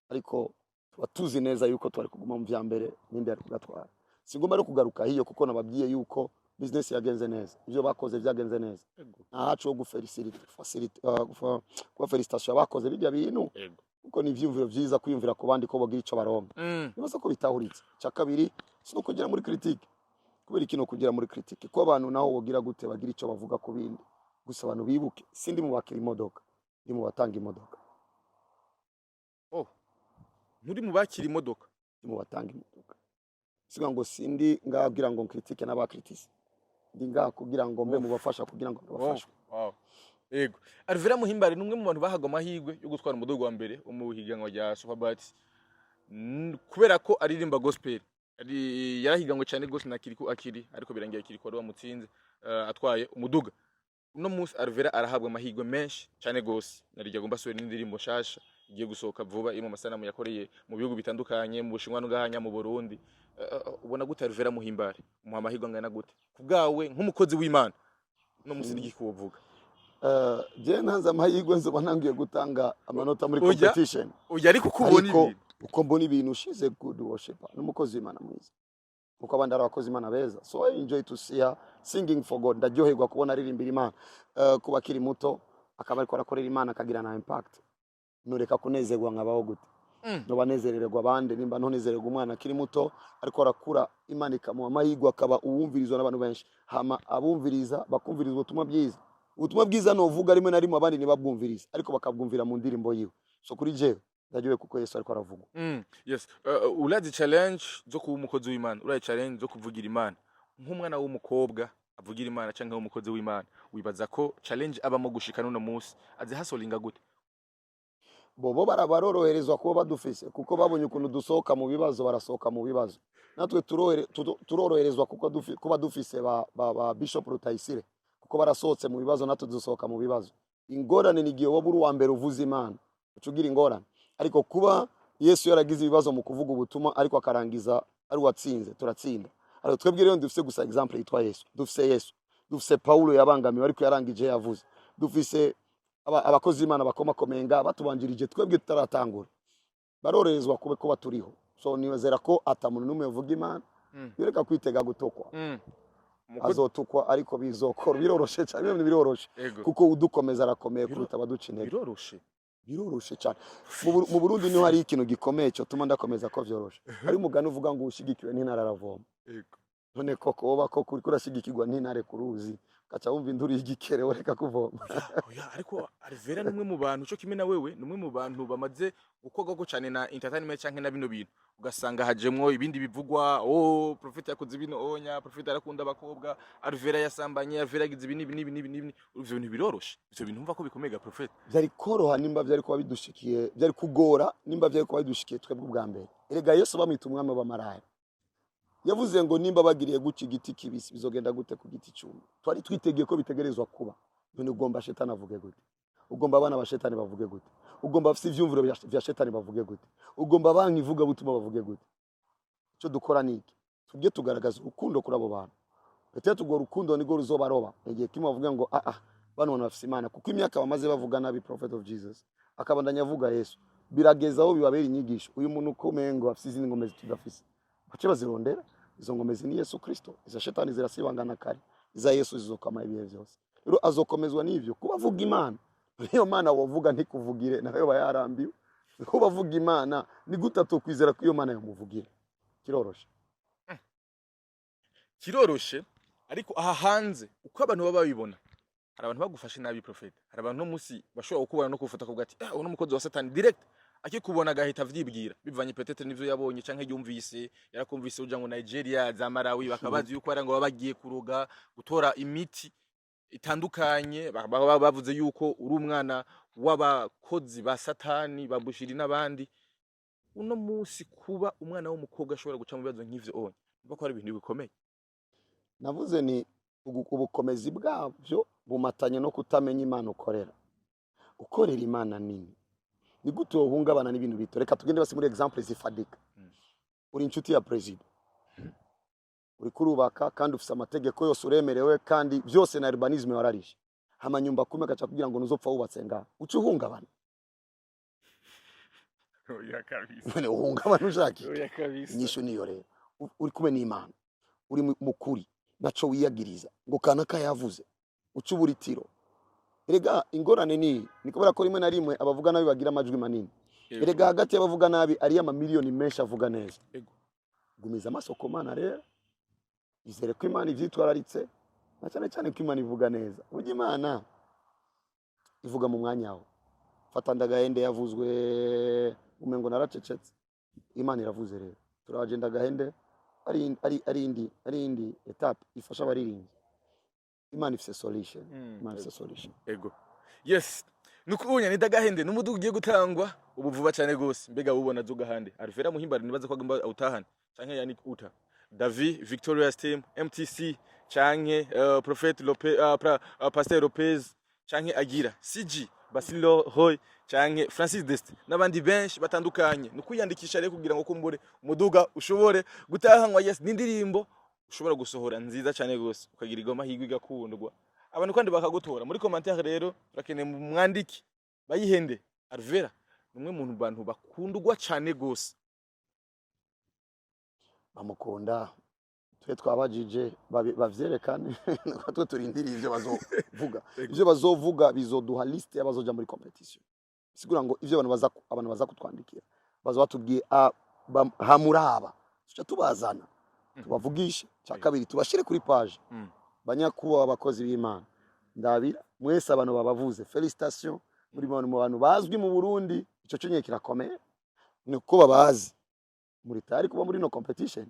Ariko tuba tuzi neza yuko twari kuguma mu vya mbere n'indi yari kugatwara. Singomba rero kugaruka hiyo kuko nababwiye yuko business yagenze neza, ivyo bakoze vyagenze neza. Nta hacu wo kuba félicitation abakoze bijya bintu, kuko ni ivyiyumviro vyiza kwiyumvira ku bandi ko bogira ico baronka. Nibaza ko bitahuritse. Icya kabiri, si no kugera muri critique. Kubera ikintu kugera muri critique ko abantu naho bogira gute bagira ico bavuga ku bindi, gusa abantu bibuke sindi mu bakira imodoka, ndi mu batanga imodoka. Oh, nturi mu bakira imodoka. Ndi mu batanga imodoka. Siga ngo sindi ngaha ngo critique n'abakritise, ndi ngaha kugira ngo mbe mu bafasha kugira ngo bafashwe. Wow. Yego. Alvera Muhimbare ni umwe mu bantu bahaga amahirwe yo gutwara umuduga wa mbere wo mu higanwa rya Superbat. Kubera ko aririmba gospel. Ari yarahiganwe cyane gose na Kirikou Akili, ariko birangiye Kirikou ari wamutsinze, atwaye umuduga. Uno munsi Alvera arahabwa amahirwe menshi cyane gose. Narijya agomba asubira n'indirimbo nshasha igiye gusohoka vuba iri mu masanamu yakoreye mu bihugu bitandukanye, mu Bushinwa no ngahanya mu Burundi. Ubona gute Alvera Muhimbare? Umuha amahirwe angana gute? Ku bwawe nk'umukozi w'Imana, uno munsi n'igiki wovuga? Je ntanze amahirwe nzoba ntangiye gutanga amanota muri Oya. competition. Oya, ariko uko ubona Ariko ibintu. uko mbona ibintu, she's a good worshipper, n'umukozi w'Imana mwiza kuko abandi ari abakozi Imana beza. So I enjoy to see her singing for God. Ndaryoherwa kubona aririmbira Imana. Kuba akiri muto akaba ariko arakorera Imana akagira na impact, nureka kunezerwa nkabaho gute? Noba nezerererwa abandi nimba ntonezererwa umwana akiri muto ariko arakura, Imana ikamuha amahirwe akaba uwumvirizwa n'abantu benshi, hama abumviriza bakumviriza ubutumwa bwiza. Ubutumwa bwiza novuga rimwe na rimwe abandi ntibabwumvirize, ariko bakabwumvira mu ndirimbo yiwe. So kuri jewe ndaryohewe kuko Yesu ariko aravugwa. Yes. Urazi challenge zo kuba umukozi w'Imana, urazi challenge zo kuvugira Imana. Nk'umwana w'umukobwa avugira Imana canke w'umukozi w'Imana, wibaza ko challenge abamo gushika n'uno munsi azi hasolinga gute? Bobo baroroherezwa kuba badufise kuko babonye ukuntu dusohoka mu bibazo, barasohoka mu bibazo. Natwe turoroherezwa kuko kuba dufise ba Bishop Rutayisire, kuko barasohotse mu bibazo, natwe dusohoka mu bibazo. Ingorane ni igihe woba uri uwa mbere uvuza Imana, uca ugira ingorane. Ariko kuba Yesu yaragize ibibazo mu kuvuga ubutumwa ariko akarangiza ari uwatsinze, turatsinda. Ariko twebwe rero dufise gusa exemple yitwa Yesu. Dufise Yesu, dufise Paulo yabangamiwe ariko yarangije yavuze, dufise abakozi b'Imana bakomakomeye nga batubanjirije twebwe tutaratangura. Barorezwa kuba kuba turiho. So nizera ko ata muntu n'umwe uvuga Imana yoreka kwitega gutokwa. Azotukwa, ariko bizokora. Biroroshe cyane, ibintu biroroshe, kuko udukomeza arakomeye kuruta abaduca intege. Biroroshe. Biroroshe cyane. Mu Burundi niho hari ikintu gikomeye cyotuma ndakomeza ko vyoroshe. Hari umugani uvuga ngo ushigikiwe n'intare aravoma. None koko woba koko uriko urashigikirwa n'intare ku ruzi, ugaca wumva induru y'igikere, woreka kuvoma? Oya, ariko Alvera ni umwe mu bantu, cyo kimwe na wewe, ni umwe mu bantu bamaze gukorwako cyane na entertainment canke na bino bintu, ugasanga hajemwo ibindi bivugwa: oh, prophet yakoze bino, onya prophet arakunda abakobwa, Alvera yasambanye, Alvera yagize ibi n'ibi n'ibi n'ibi n'ibi. Ivyo bintu biroroshe? Ivyo bintu umva ko bikomeye ga prophet? Vyari koroha nimba vyari kuba bidushikiye, vyari kugora nimba vyari kuba bidushikiye twebwe ubwa mbere. Erega Yesu bamwita umwami w'abamaraya, yavuze ngo nimba bagiriye guca igiti kibisi, bizogenda gute ku giti cyumye? Twari twitegeye ko bitegerezwa kuba. None ugomba shetani avuge gute? Ugomba abana ba shetani bavuge gute? Ugomba abafise ivyumviro vya shetani bavuge gute? Ugomba banki ivuga butuma bavuge gute? Icyo dukora ni iki? Tujye tugaragaza urukundo kuri abo bantu. Peut-être urwo rukundo nirwo ruzobaroba igihe kimwe bavuga ngo ah ah, bano bantu bafise Imana, kuko imyaka bamaze bavuga nabi prophet of Jesus, akabandanya avuga Yesu, birageza aho bibabera inyigisho: uyu muntu ukomeye ngo afise izindi ngomezi tudafise, bace bazirondera. Izo ngomezi ni Yesu Kristo. Iza shetani zirasibangana kare, iza Yesu zizokama ibihe byose. Rero azokomezwa n'ivyo kuba avuga Imana. Niyo mana wovuga ntikuvugire, nayo aba yarambiwe. Kuba avuga Imana, ni gute atokwizera ko iyo mana yamuvugira? Kiroroshe. Kiroroshe, ariko aha hanze uko abantu baba babibona, hari abantu bagufashe nabi, prophet. Hari abantu no musi bashobora kukubona no kufata kuvuga ati eh, uno mukozi wa Satani direct. Akikubona agahita avyibwira bivanye peut-être n'ivyo yabonye canke yumvise, yarakumvise uja ngo Nigeria, za Malawi, bakabazi yuko ari ngo baba bagiye kuroga, gutora imiti itandukanye. Baba bavuze yuko uri umwana w'abakozi ba Satani, ba Bushiri n'abandi. Uno munsi kuba umwana w'umukobwa ashobora guca mu bibazo nk'ivyo onye, urumva ko ari ibintu bikomeye. Navuze ni ubukomezi bwabyo bumatanye no kutamenya Imana ukorera. Ukorera Imana nini, ni gute wohungabana n'ibintu bito? Reka tugende basi muri exemple zifadika. Uri inshuti ya perezida, uri kurubaka kandi ufise amategeko yose, uremerewe kandi byose na urbanisme wararishe, hama nyumba kumi agaca kugira ngo ntuzopfa wubatse ngaha, uca uhungabana? Oya kabisa. None uhungabana ushaka iki? Oya kabisa. Inyishu niyo rero. Uri kumwe n'Imana, uri mukuri, naco wiyagiriza ngo kanaka yavuze, uca uburitiro. Erega ingorane ni kubera ko rimwe na rimwe abavuga nabi bagira amajwi manini. Erega hagati y'abavuga nabi ariyo amamiliyoni menshi avuga neza. Gumiza amaso ku Mana rero, izere ko Imana ivyitwararitse, na cyane cyane ko Imana ivuga neza. Burya Imana ivuga mu mwanya wawe. Fata Ndagahende, yavuzwe umengo naracecetse, Imana iravuze. Rero turaje Ndagahende, ari indi étape ifasha abaririmbyi. Imana ifise solution. Imana ifise solution. Ego, yes, nuko unya ni Ndagahende n'umuduga ugiye gutangwa ubu vuba cyane gose. Mbega wubona zugahande Alvera Muhimbare, nibaza ko agomba awutahane, canke Yannick Uta, David Victorious Team, MTC, canke Prophet Lopez, Pasteur Lopez, canke Agira CG, Basilo Hoy, canke Francis Dest n'abandi benshi batandukanye. Ni kwiyandikisha rero kugira ngo kumbure umuduga ushobore gutahanwa. Yes, n'indirimbo ushobora gusohora nziza cyane gose, ukagira amahirwe igakundwa, abantu kandi bakagutora muri commentaire. Rero turakeneye mwandiki bayihende. Alvera ni umwe mu bantu bakundwa cyane gose. Bamukunda, twe twabajije bavyerekane, nuko twe turindiriye ivyo bazovuga. Ivyo bazovuga bizoduha liste y'abazoja muri competition. Sigura ngo ivyo abantu baza kutwandikira, baza batubwiye hamuraba, tuca tubazana tubavugishe. Cya kabiri, tubashire kuri page. Banyakubaha abakozi b'Imana, ndabira mwese abantu babavuze, félicitations, muri mu bantu bazwi mu Burundi. Ico cyo nyine kirakomeye, ni uko babazi. Muri tayari kuba muri no competition?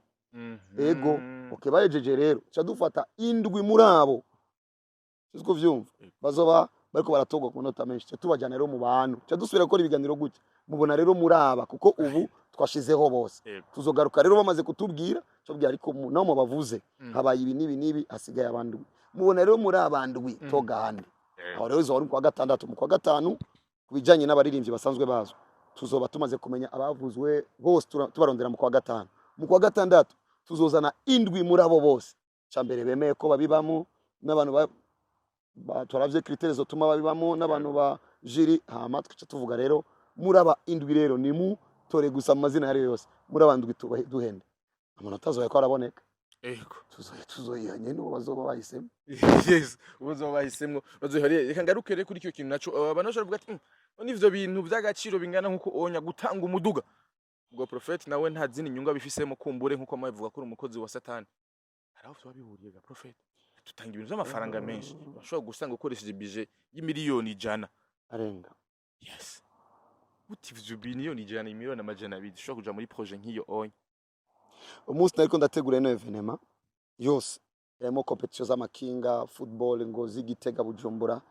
Ego. Okay, bahejeje rero ca dufata indwi muri abo, siko vyumva, bazoba bariko baratorwa ku manota menshi, ca tubajyana rero mu bantu, ca dusubira gukora ibiganiro gutya. Mubona rero muri aba, kuko ubu twashizeho bose. Tuzogaruka rero bamaze kutubwira, tubwira ariko no mu bavuze habaye ibi n'ibi n'ibi, hasigaye abandwi. Mubona rero muri abandwi toga hande. Aho rero izoba ari mu kwa gatandatu, mu kwa gatanu. Ku bijyanye n'abaririmbyi basanzwe bazwi, tuzoba tumaze kumenya abavuzwe bose, tubarondera mu kwa gatanu. Mu kwa gatandatu tuzozana indwi muri abo bose. Cya mbere, bemeye ko babibamo, n'abantu turavye critères zotuma babibamo, n'abantu ba jury. Hama tukaca tuvuga rero muri aba indwi rero, ni mu tore gusa amazina yari yose muri aba ndwi duhende. Amanota azoya ko araboneka. Tuzoyihanye n'uwo bazoba bahisemo. Yes, ubuzo bahisemwo bazohariye. Reka ngaruke rero kuri icyo kintu naco. Abantu bashobora kuvuga ati: None ivyo bintu vy'agaciro bingana nkuko onya gutanga umuduga, ubwo prophet nawe nta zindi nyungu abifisemo?" Kumbure nkuko amavuga ko uri umukozi wa Satani, hari aho vyoba bihuriye ga prophet? Tutanga ibintu vy'amafaranga menshi, urashobora gusanga ukoresheje budget y'imiliyoni 100 arenga. Yes, uti ivyo 100 miliyoni, 200 miliyoni zishobora kuja muri projet nk'iyo onya? Umunsi nariko ndategura ino événement yose yarimo compétition z'amakinga, football, Ngozi, Gitega, Bujumbura,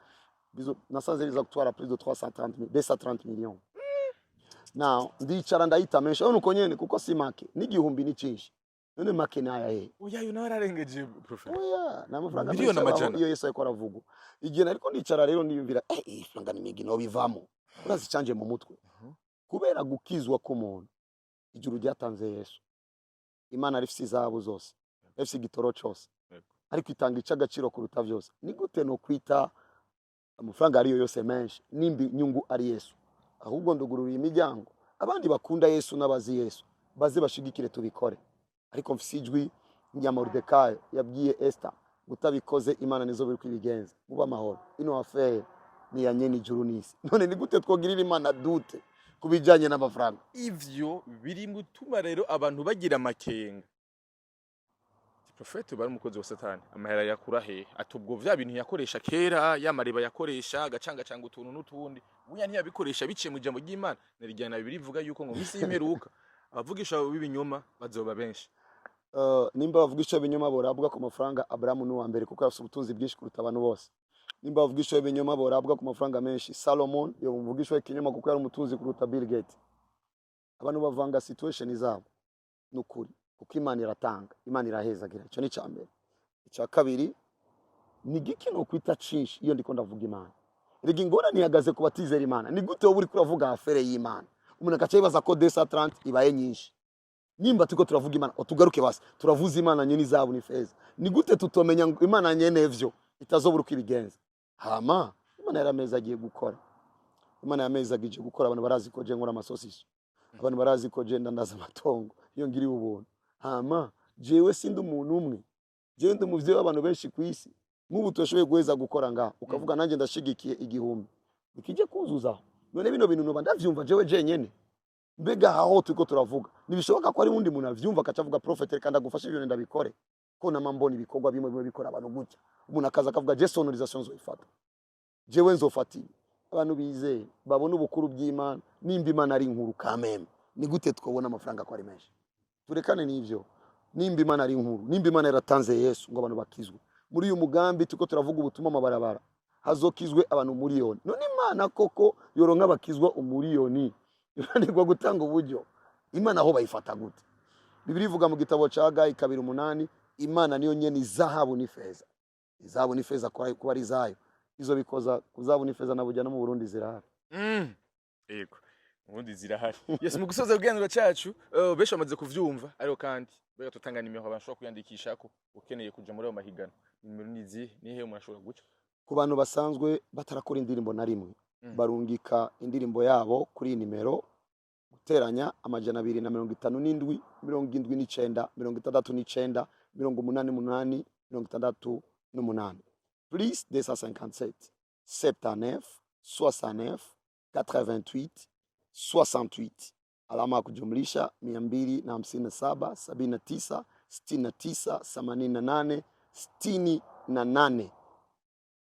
nasanze biza gutwara plus de 330 230 millions. Now ndicara ndayita menshi aho, nuko nyene, kuko si make, n'igihumbi ni cinshi. None make naya he? Oya, yo nawe ararengeje, prophet. Oya, ni amafaranga Miliyoni menshi abaho. amajana. Iyo Yesu ariko aravugwa, igihe nariko ndicara rero niyumvira, iyi faranga ni mingi, no bivamo urazi canje mu mutwe. Kubera gukizwa k'umuntu, ijuru ryatanze Yesu. Imana rifise izahabu zose, rifise igitoro cose, ariko itanga ic'agaciro kuruta vyose. Ni gute no kwita amafaranga ariyo yose menshi nimba inyungu ari Yesu? Ahubwo ndugururiye imiryango abandi bakunda Yesu n'abazi Yesu baze bashigikire tubikore. Ariko mfise ijwi rya Moridekayi yabwiye Esther: "Utabikoze, Imana nizo biri kwibigenza." Muba amahoro, ino affaire ni ya nyene ijuru n'isi. None ni gute twogirira Imana dute ku bijanye n'amafaranga? Ivyo biri gutuma rero abantu bagira amakenga. Profete bari umukozi wa Satani, amahera yakura he? Ati ubwo vya bintu yakoresha kera, ya mareba yakoresha agacangacanga utuntu n'utundi. Bunya ntiyabikoresha biciye mu ijambo ry'Imana, narijyana Bibiliya ivuga yuko ngo misi y'imperuka abavugisha b'ibinyoma bazoba benshi. Nimba bavuga ibinyoma borabwa ku mafaranga, Abrahamu ni uwa mbere kuko afite ubutunzi bwinshi kuruta abantu bose. Nimba bavuga ibinyoma borabwa ku mafaranga menshi, Salomon yo muvugisha ikinyoma kuko yari umutunzi kuruta Bill Gates. Abantu bavanga situation zabo nukuri, kuko Imana iratanga, Imana irahezagira. Icyo ni icya mbere. Icya kabiri ni giki no kwita cinshi iyo ndiko ndavuga Imana. Rega ingorane ihagaze ku batizera Imana. Ni gute wowe uriko uravuga affaire y'Imana, umuntu agaca yibaza ko 230 ibaye nyinshi? Nimba turiko turavuga Imana, tugaruke basi, turavuza Imana nyene izahabu ni feza. Ni gute tutomenya ngo Imana nyene vyo itazobura uko ibigenza? Hama Imana yarameza agiye gukora, Imana yameza agiye gukora. Abantu barazi ko je nkora amasosiso, abantu barazi ko je ndandaza amatongo iyo ngiriye ubuntu. Hama jewe sindi umuntu umwe, jewe ndi umuvyeyi w'abantu benshi ku isi. Nk'ubu turashoboye guheza gukora ngaha, ukavuga nanjye ndashigikiye 1000 ikije kuzuzaho. None bino bintu noba ndavyumva jewe jenyene? Mbega aho turiko turavuga ntibishoboka ko ari uwundi muntu avyumva akaca avuga: "Prophet, reka ndagufasha, ibintu ndabikore"? Ko nama mbona ibikorwa bimwe bimwe bikora abantu gutya, umuntu akaza akavuga: "Je sonorisation nzoyifata, jewe nzofata ibi." Abantu bizeye babona ubukuru bw'Imana. Nimba Imana ari inkuru kameme, ni gute twabona amafaranga ko ari menshi? Turekane n'ivyo. Nimba Imana ari inkuru, nimba Imana yaratanze Yesu ngo abantu bakizwe, muri uyu mugambi turiko turavuga ubutumwa amabarabara hazokizwe abantu 1 miliyoni. None Imana koko yoronka abakizwa 1 miliyoni iranirwa gutanga uburyo? Imana aho bayifata gute? Bibiliya ivuga mu gitabo ca Hagayi 2:8: "Imana niyo nyene izahabu n'ifeza." Izahabu n'ifeza kuba ari izayo, izo bikoza ku zahabu n'ifeza na burya no mu Burundi zirahari. Yego, ubundi zirahari. Yes, mu gusoza ikiganiro cyacu, benshi bamaze kuvyumva, ariko kandi mbega tutanga nimero abantu bashobora kwiyandikishako ukeneye kuja muri ayo mahiganwa. Nimero ni izihe? Nihe umuntu ashobora guca? Ku bantu basanzwe batarakora indirimbo na rimwe, barungika indirimbo yabo kuri iyi nimero: guteranya 257 79 69 88 68, plus 257 79 69 88 68, alama ya kujumlisha 257 79 69 88 68.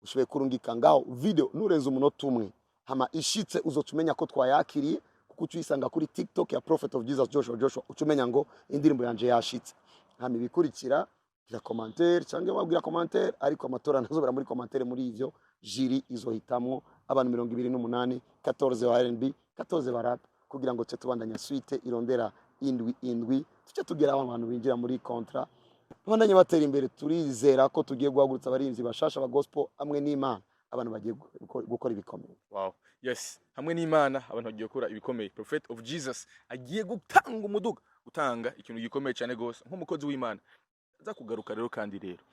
Ushoboye kurungika ngaho video nurenza umunota umwe, hama ishitse uzoca umenya ko twayakiriye, kuko uca uyisanga kuri TikTok ya Prophet of Jesus Joshua Joshua. Uca umenya ngo indirimbo yanje yashitse. Hama ibikurikira, gira commentaire cyangwa wabwira commentaire, ariko amatora ntazobera muri commentaire. Muri ivyo jury izohitamwo abantu 28, 14 ba R&B, 14 ba rap, kugira ngo tuce tubandanya suite irondera indwi indwi, tuce tugera aho abantu binjira muri contrat, babandanye batera imbere. Turizera ko tugiye guhagurutsa abarinzi bashasha ba gospel. Hamwe n'Imana abantu bagiye gukora ibikomeye. Wow, yes, hamwe n'Imana abantu bagiye gukora ibikomeye. Prophet of Jesus agiye gutanga umuduga, gutanga ikintu gikomeye cyane gose nk'umukozi w'Imana. Aza kugaruka rero. Kandi rero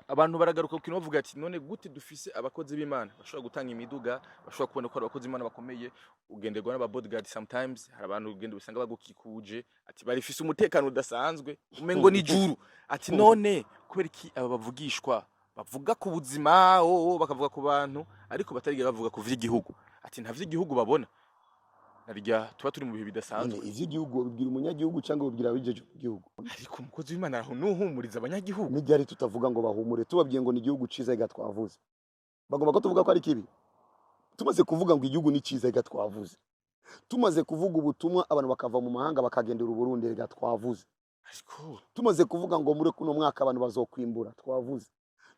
abantu baragaruka ku kintu bavuga ati: "None gute dufise abakozi b'Imana bashobora gutanga imiduga, bashobora kubona ko ari abakozi b'Imana bakomeye, ugenderwa n'aba bodyguard sometimes, hari abantu ugenda usanga bagukikuje, ati barifise umutekano udasanzwe, umengo ni juru." Ati: "None kubera iki aba bavugishwa bavuga ku buzima, oh, bakavuga ku bantu, ariko batarigera bavuga ku vy'igihugu?" Ati nta vy'igihugu babona, narya tuba turi mu bihe bidasanzwe. None ivy'igihugu ubibwira umunyagihugu cyangwa ubibwira abijeje mu gihugu? Ariko umukozi w'Imana aho nuhumuriza abanyagihugu. N'iryari tutavuga ngo bahumure? Tubabwiye ngo ni igihugu ciza, ega twavuze. Bagomba ko tuvuga ko ari kibi? Tumaze kuvuga ngo igihugu ni ciza, ega twavuze. Tumaze kuvuga ubutumwa, abantu bakava mu mahanga bakagendera Uburundi, ega twavuze. Ariko Tumaze kuvuga ngo muri kuno mwaka abantu bazokwimbura, twavuze.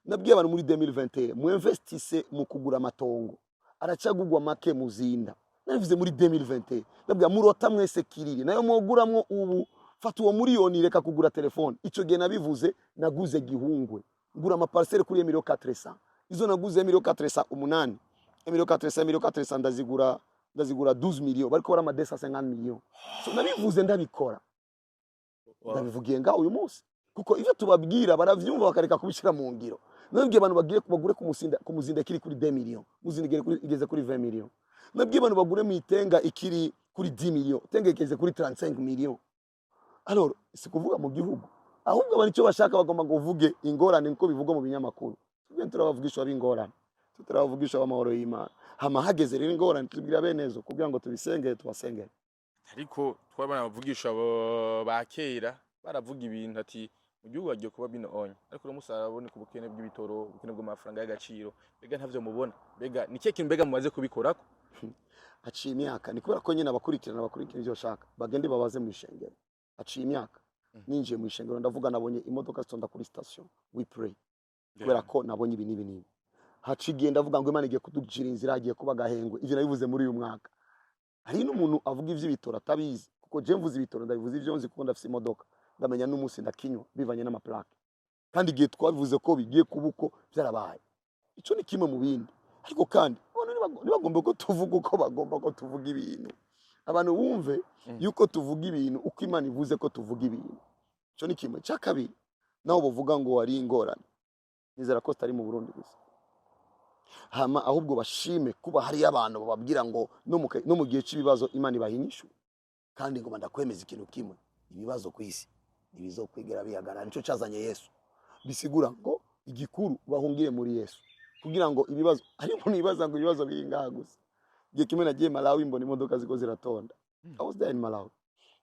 Nabwiye abantu muri 2021: "Muinvestisse mu kugura amatongo, aracagugwa make." Muzinda nabivuze muri 2021, ndabwira murota mwese kiriri nayo mwoguramwo ubu. Fata uwo miliyoni, reka kugura telefone. Ico gihe nabivuze, naguze Gihungwe, ngura amaparcelle kuri miliyoni 400. Izo naguze miliyoni 400 umunani, miliyoni 400, miliyoni 400, ndazigura 12 millions, bariko bara ama 250 millions. So nabivuze, ndabikora. Ndabivugiye ngaho uyu munsi kuko ivyo tubabwira baravyumva bakareka kubishyira mu ngiro. Nabwiye abantu bagiye bagure ku Musinda, ku Muzinda ikiri kuri 2 millions, Muzinda igeze kuri 20 millions. Nabwiye abantu bagure mu Itenga ikiri kuri 10 millions, Tenga igeze kuri 35 millions. Alors si kuvuga mu gihugu, ahubwo abantu icyo bashaka bagomba ngo uvuge ingorane nkuko bivugwa mu binyamakuru. Tubwiye turabavugisha b'ingorane, turabavugisha b'amahoro y'Imana. Hama hageze rero ingorane, tubwira benezo kugira ngo tubisengere, tubasengere. Ariko twabana abavugisha ba kera baravuga ibintu ati mu gihugu hagiye kuba bino onye, ariko uno musi haraboneka ubukene bw'ibitoro, ubukene bw'amafaranga y'agaciro. Mbega ntavyo mubona? Mbega ni kihe kintu mbega mumaze kubikorako? Haciye imyaka, ni kubera ko nyine abakurikirana bakurikira ivyo bashaka, bagende babaze mu ishengero. Haciye imyaka ninjiye mu ishengero, ndavuga nabonye imodoka zitonda kuri station, we pray, kubera ko nabonye ibi n'ibi n'ibi. Haciye igihe ndavuga ngo Imana igiye kuducira inzira, hagiye kuba agahengwe. Ivyo nabivuze muri uyu mwaka. Hari n'umuntu avuga ivy'ibitoro atabizi, kuko je mvuze ibitoro ndabivuze ivyo nzi, kuko ndafise imodoka, ndamenya n'umunsi ndakinywa bivanye n'amaplaque. Kandi igihe twabivuze ko bigiye kuba uko, byarabaye. Ico ni kimwe mu bindi. Ariko kandi abantu ntibagomba ko tuvuga uko bagomba ko tuvuga ibintu. Abantu bumve yuko tuvuga ibintu uko Imana ivuze ko tuvuga ibintu. Ico ni kimwe. Cya kabiri, naho bavuga ngo wari ingorane, nizera ko zitari mu Burundi gusa. Hama ahubwo bashime kuba hariyo abantu bababwira ngo no mu gihe cy'ibibazo Imana ibaha inyishu. Kandi ngo ndakwemeza ikintu kimwe: ibibazo ku isi ntibizokwigera bihagarara. Nico cazanye Yesu. Bisigura ngo igikuru bahungire muri Yesu, kugira ngo ibibazo, hari umuntu yibaza ngo ibibazo biri ngaha gusa. Igihe kimwe nagiye Malawi, mbona imodoka ziko ziratonda. I was there in Malawi.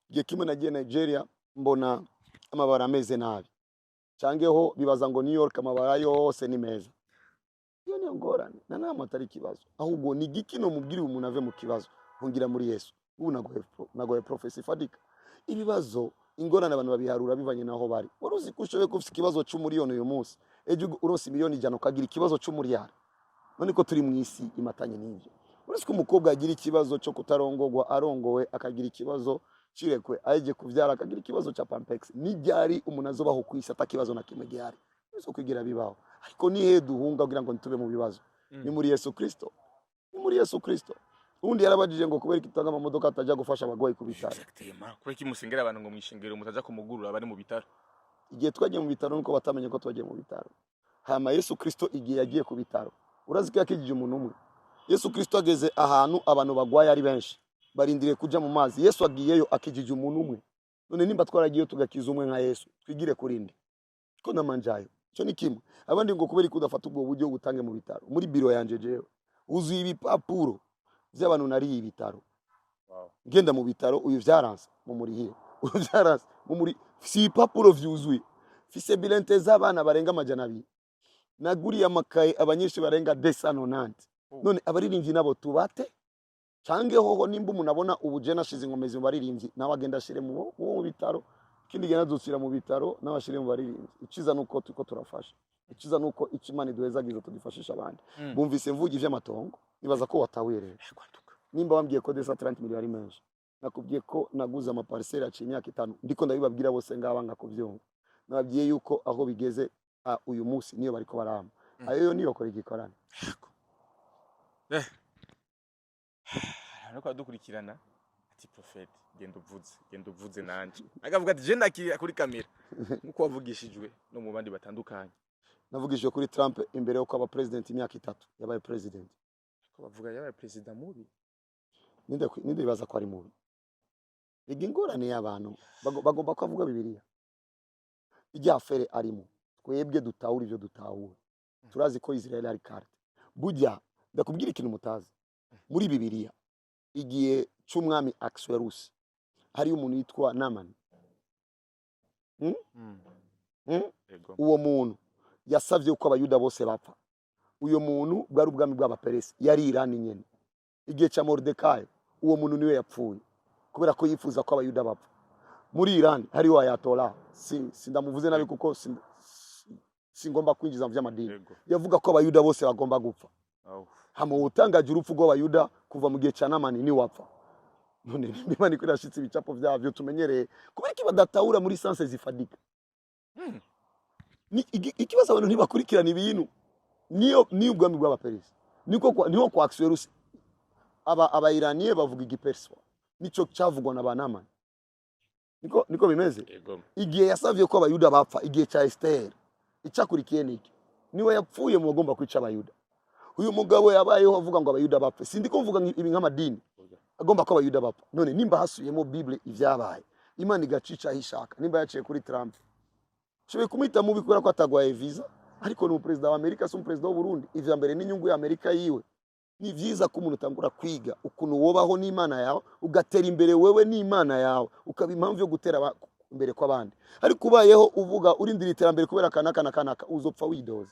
Igihe kimwe nagiye Nigeria, mbona amabara ameze nabi. Cangeho bibaza ngo New York amabara yose ni meza. Iyo niyo ngorane, na namwe atari ikibazo. Ahubwo ni igiki nomubwira umuntu ave mu kibazo? Hungira muri Yesu. Ubu nagoye prophecy ifatika. Ibibazo, ingorane, abantu babiharura bivanye naho bari. Wari uzi ko ushoboye kuba ufite ikibazo c'umuriyoni uyu munsi, ejo uronse miliyoni 100 ukagira ikibazo c'umuriyari? None ko turi mu isi imatanye n'ivyo, uretse ko umukobwa agira ikibazo cyo kutarongogwa, arongowe akagira ikibazo cirekwe, aje kuvyara akagira ikibazo ca pampex, n'iryari umuntu azobaho ku isi atakibazo na kimwe gihari? Bizo kwigira bibaho. Ariko ni he duhunga kugira ngo ntitube mu bibazo? Ni muri Yesu Kristo, ni muri Yesu Kristo. Ubundi yarabajije ngo kubera iki tutanga amamodoka atajya gufasha abagwayi ku bitaro? Exactement. Kubera iki musengera abantu ngo mwishengero mutaja kumugurura abari mu bitaro? Igihe twagiye mu bitaro, nuko batamenye ko twagiye mu bitaro. Hama Yesu Kristo igihe yagiye ku bitaro, urazi ko yakijije umuntu umwe. Yesu Kristo ageze ahantu abantu bagwaye ari benshi, barindiriye kuja mu mazi, Yesu agiyeyo akijije umuntu umwe. None nimba twaragiyeyo tugakiza umwe nka Yesu, twigire kurinde ko namanjayo. Icyo ni kimwe. Abandi ngo kubera ko udafata ubwo buryo butange mu bitaro? Muri biro yanje jewe wuzuye ibipapuro by'abantu nariye ibitaro. Ngenda mu bitaro, uyu vyaranse mumurihire, uyu vyaranse mumuri, si ibipapuro vyuzuye. Mfise bulletins z'abana barenga 200, naguriye amakaye abanyeshuri barenga 290. None abaririmbyi nabo tubate cange hoho? Nimba umuntu abona ubujene ashize inkomezi mu baririmbyi, nawe agenda ashire mu bitaro. Ikindi gihe nazosubira mu bitaro, nawe ashire mu baririmbyi. Iciza nuko turiko turafasha, iciza nuko ico Imana iduhezagiza tugifashisha abandi. Bumvise mvuga ivy'amatongo, nibaza ko watahuye rero. Nimba wambwiye ko 230 miliyoni ari menshi, nakubwiye ko naguze amaparcelle aciye imyaka 5, ndiko ndabibabwira bose ngaba nga kuvyumva. Nababwiye yuko aho bigeze uyu munsi niyo bariko barama ayo yo niyo kora igikorane. Ariko adukurikirana ati: "Prophète, genda uvuze, genda uvuze." Nanje akavuga ati: "Je ndakirira kuri kamera nkuko wavugishijwe no mu bandi batandukanye." Navugishijwe kuri Trump imbere yo kwaba president, imyaka 3 yabaye president. Ko bavuga yabaye president mubi. Ninde bibaza ko ari mubi? Iga ingorane y'abantu bagomba ko avuga Bibiliya irya fere arimo. Twebwe dutahura ivyo dutahura, turazi ko Israel ari carte. Burya ndakubwira ikintu mutazi: muri Bibiliya, igihe c'umwami Ahasuerus, hariyo umuntu yitwa Namani. Yego. Uwo muntu yasavye ko Abayuda bose bapfa. Uyo muntu bwari ubwami bw'Abaperesi, yari Irani nyene. Igihe ca Moridekayo, uwo muntu niwe yapfuye kubera ko yifuza ko Abayuda bapfa. Muri Irani hariho Ayatola, si sindamuvuze nabi kuko singomba kwinjiza mu vy'amadini. Yavuga ko Abayuda bose bagomba gupfa. Hama utangaje urupfu rw'Abayuda kuva mu gihe ca Namani ni wapfa. None niba niko irashitse ibicapo vyavyo tumenyereye, kubera iki badatahura muri sens zifadika? Ni ikibazo, abantu ntibakurikirana ibintu. Niyo ubwami bw'Abaperesi niko niho kwa Ahasuerus, aba Abayiraniye bavuga igiperswa, nico cavugwa na ba Namani. Niko bimeze. Igihe yasavye ko Abayuda bapfa, igihe ca Esther, icakurikiye niki? Niwe yapfuye mu bagomba kwica Abayuda. Uyu mugabo yabayeho avuga ngo Abayuda bapfe. Sindi ko mvuga ibi nk'amadini, agomba ko Abayuda bapfa. None nimba hasubiyemo Bible ivyabaye, Imana igacica aho ishaka, nimba yaciye kuri Trump, shoboye kumwita mubi kubera ko atagwaye visa, ariko ni umuperezida wa Amerika, si umuperezida w'u Burundi. Ivya mbere n'inyungu ya Amerika yiwe. Ni vyiza ko umuntu utangura kwiga ukuntu wobaho n'Imana yawe, ugatera imbere wewe n'Imana yawe, ukaba impamvu yo gutera imbere kw'abandi. Ariko ubayeho uvuga urindira iterambere kubera kanaka na kanaka, uzopfa widoza.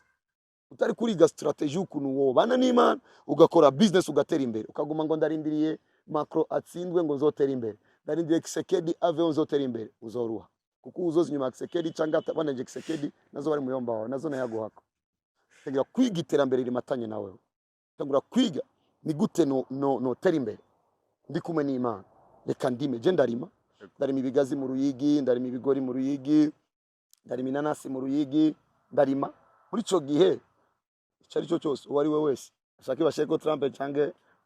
Utari kuriga stratégie y'ukuntu wobana n'Imana, ugakora business, ugatera imbere, ukaguma ngo ndarindiriye Macron atsindwe ngo nzotera imbere, ndarindiriye Kisekedi aveho nzotera imbere, uzoruha, kuko uzoza inyuma ya Kisekedi cyangwa abananje Kisekedi nazo bari muyomba wawe, nazo nayaguhako. Tangira kwiga iterambere rimatanye nawe. Tangura kwiga ni gute no no notera imbere ndi kumwe n'Imana. Reka ndime, je ndarima, ndarima ibigazi mu Ruyigi, ndarima ibigori mu Ruyigi, ndarima inanasi mu Ruyigi, ndarima. Muri ico gihe icyo ari cyo cyose, uwo ari we wese ashaka, basheko Trump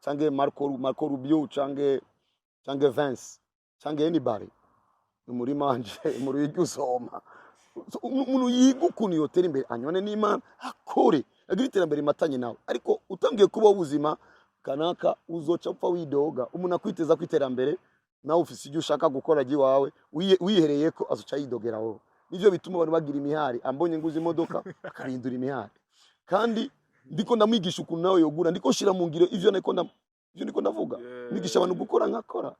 canke Marco Rubio canke Vance canke anybody, umurima wanje mu Ruyigi usoma. So, umuntu yiga ukuntu yotera imbere anywane n'Imana, akore, agira iterambere rimatanye nawe. Ariko utangiye kubaho ubuzima kanaka, uzoca upfa widoga. Umuntu akwiteza ko iterambere, nawe ufise ibyo ushaka gukora iwawe, wihereye ko azoca yidogera wowe. Nivyo bituma abantu bagira imihari. Ambonye nguze imodoka akabihindura imihari, kandi ndiko ndamwigisha ukuntu nawe yogura. Ndiko shira mu ngiro ivyo ndiko ndavuga. Nigisha abantu gukora nkakora.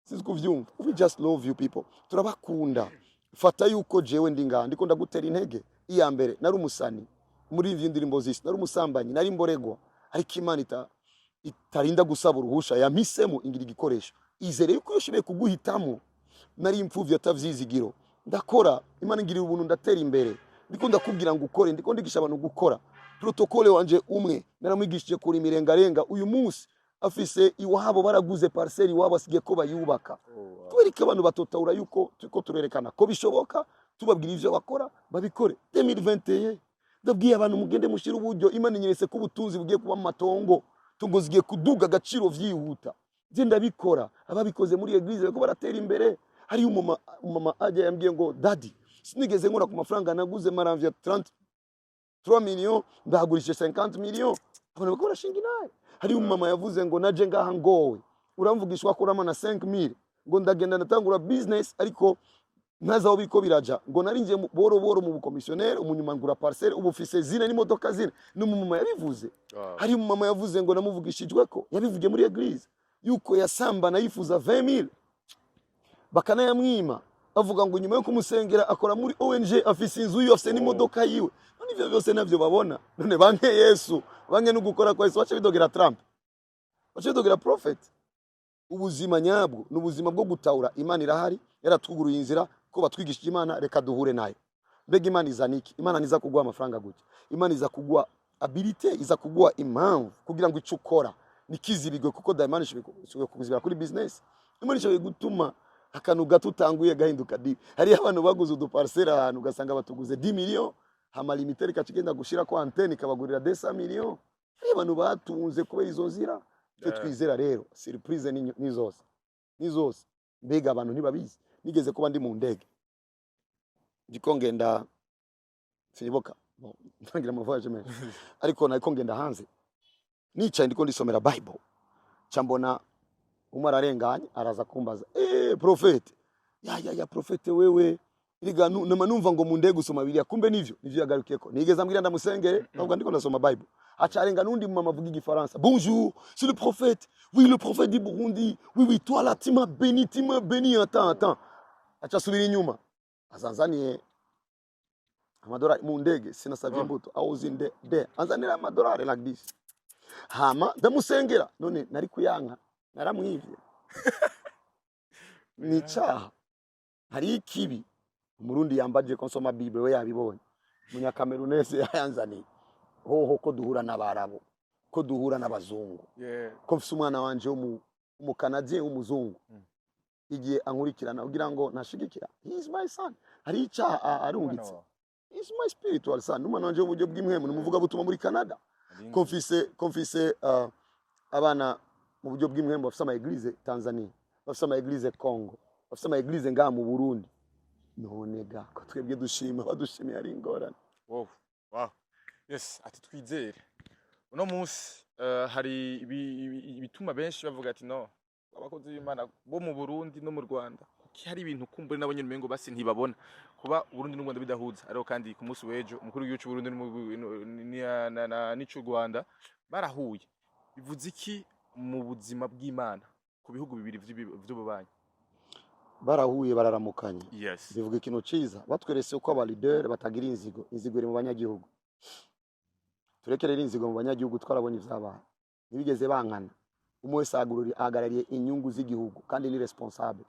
Sinzi kuvyumva. We just love you people, turabakunda. Fata yuko jewe ndi ngaha ndiko ndagutera intege. Iya mbere nari umusani muri ivyo ndirimbo zisi, nari umusambanyi, nari imboregwa, ariko Imana itarinda gusaba uruhusha yampisemo ingira igikoresho. Izere yuko yoshoboye kuguhitamo. Nari imfuvyi atavyizigiro, ndakora, Imana ingirira ubuntu, ndatera imbere. Ndiko ndakubwira ngo ukore, ndiko ndigisha abantu gukora. Protocole wanje umwe naramwigishije kurima irengarenga, uyu munsi afise iwabo, baraguze parcelle iwabo, asigaye ko bayubaka. Kubera ko abantu batotahura yuko turiko turerekana ko bishoboka, tubabwira ivyo bakora babikore. 2021 ndabwiye abantu mugende mushire uburyo. Imana inyeretse ko ubutunzi bugiye kuba mu matongo, tungo zigiye kuduga agaciro vyihuta. Je ndabikora, ababikoze muri église bariko baratera imbere. Hariyo umumama ajya yambwiye ngo: "Daddy, sinigeze nkora ku mafaranga naguze maramvya 30 3 millions, ndahagurishije 50 millions." Abantu bariko barashinga inaye. Hariyo umumama yavuze ngo: "Naje ngaha ngowe uramvugishwa kurama na 5000, ngo ndagenda ndatangura business, ariko ntazi aho biriko biraja, ngo narinjiye boro boro mu bukomisiyoneri, umunyuma ngura parcelle, ubu mfise zine n'imodoka zine." Ni umumama yabivuze. Hari umumama yavuze ngo namuvugishijwe ko yabivugiye muri église yuko yasambana yifuza 20000 bakanayamwima. Avuga ngo nyuma yo kumusengera akora muri ONG, afise inzu yiwe, afise n'imodoka yiwe. None ivyo byose navyo babona? None banke Yesu, banke no gukora kwa Yesu, bace bidogera Trump, bace bidogera prophet. Ubuzima nyabwo ni ubuzima bwo gutahura Imana irahari, yaratwuguruye inzira ko batwigishije Imana. Reka duhure nayo. Mbega Imana izana iki? Imana niza kuguha amafaranga gutya, Imana iza kuguha abilité, iza kuguha impamvu kugira ngo icyo ukora nikizibigwe, kuko Imana ishoboye kukuzibira kuri business. Imana ishoboye gutuma akantu gato utanguye gahinduka di. Hariyo abantu baguze uduparcelle ahantu, ugasanga batuguze 10 millions, hama limitere ikagenda gushira ko antenne ikabagurira 200 millions. Hariyo abantu batunze kubera izo nzira. Icyo twizera rero, surprise ni zose, ni zose. Mbega abantu ntibabizi. Nigeze kuba ndi mu ndege, ndiko ngenda, sinibuka. Bon, ntangira amavoyage menshi, ariko nariko ngenda hanze, nicaye ndiko ndisomera Bible, ca mbona umwe ararenganye, araza kumbaza: "Prophète, ya ya ya, prophète, wewe iriga nama numva ngo mu ndege usoma Bibiliya, kumbe nivyo?" Yagarukiyeko, nigeze ambwira ndamusengere, ndavuga ndiko ndasoma Bible. Aca arenga n'undi mama avuga igifaransa: "Bonjour, c'est le prophète?" "Oui, le prophète du Burundi." "Oui, oui, toi là, tu m'as béni, tu m'as béni." "Attends, attends." Aca asubira inyuma, azanzaniye amadolari mu ndege. Sinasavye imbuto, I was in the there, anzanira amadolari like this, hama ndamusengera. None nari kuyanka? Naramwivye? Ni icaha. Hari ikibi? Umurundi yambaje ko nsoma Bible, we yabibonye, umunyakamerunese yayanzaniye hoho, ko duhura n'Abarabu, ko duhura n'abazungu, ko mfise umwana wanje w'umukanadien w'umuzungu, igihe ankurikirana kugira ngo ntashigikira. He is my son. Hari icaha arungitse? He is my spiritual son, n'umwana wanje w'uburyo bw'impwemu, ni umuvugabutumwa muri Canada. Ko mfise abana mu buryo bw'impwemu bafise ama église Tanzania, bafise ama église Congo, bafise ama église ngaha mu Burundi. None ga ko twebwe dushima, badushimiye ari ingorane. Wow. Yes, ati twizere. Uno munsi hari ibituma benshi bavuga ati: "No, abakozi b'Imana bo mu Burundi no mu Rwanda, kuki hari ibintu kumbure nabo nyene umengo basi ntibabona kuba Burundi n'u Rwanda bidahuza?" Ariko kandi ku munsi w'ejo umukuru w'igihugu c'u Burundi n'ic'u Rwanda barahuye. Bivuze iki mu buzima bw'Imana ku bihugu bibiri vy'ububanyi? Barahuye, bararamukanye. Bivuga ikintu ciza, batweretse uko aba leader batagira inzigo. Inzigo iri mu banyagihugu. Tureke rero inzigo mu banyagihugu. Twarabonye ivyabaye, ntibigeze bankana. Umwe wese ahagarariye inyungu z'igihugu kandi ni responsable.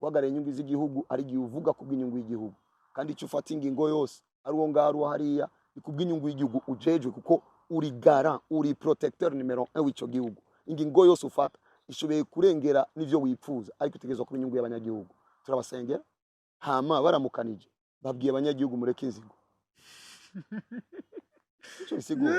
Uhagarariye inyungu z'igihugu ari igihe uvuga kubw'inyungu y'igihugu, kandi icyo ufata ingingo yose, ari uwo ngaho, ari uwo hariya, ni kubw'inyungu y'igihugu ujejwe, kuko uri garant, uri protecteur numéro 1 w'ico gihugu. Ingingo yose ufata ishoboye kurengera n'ivyo wipfuza, ariko itegerezwa kuba inyungu y'abanyagihugu. Turabasengera. Hama baramukanije, babwiye abanyagihugu mureke inzigo. Ico bisigura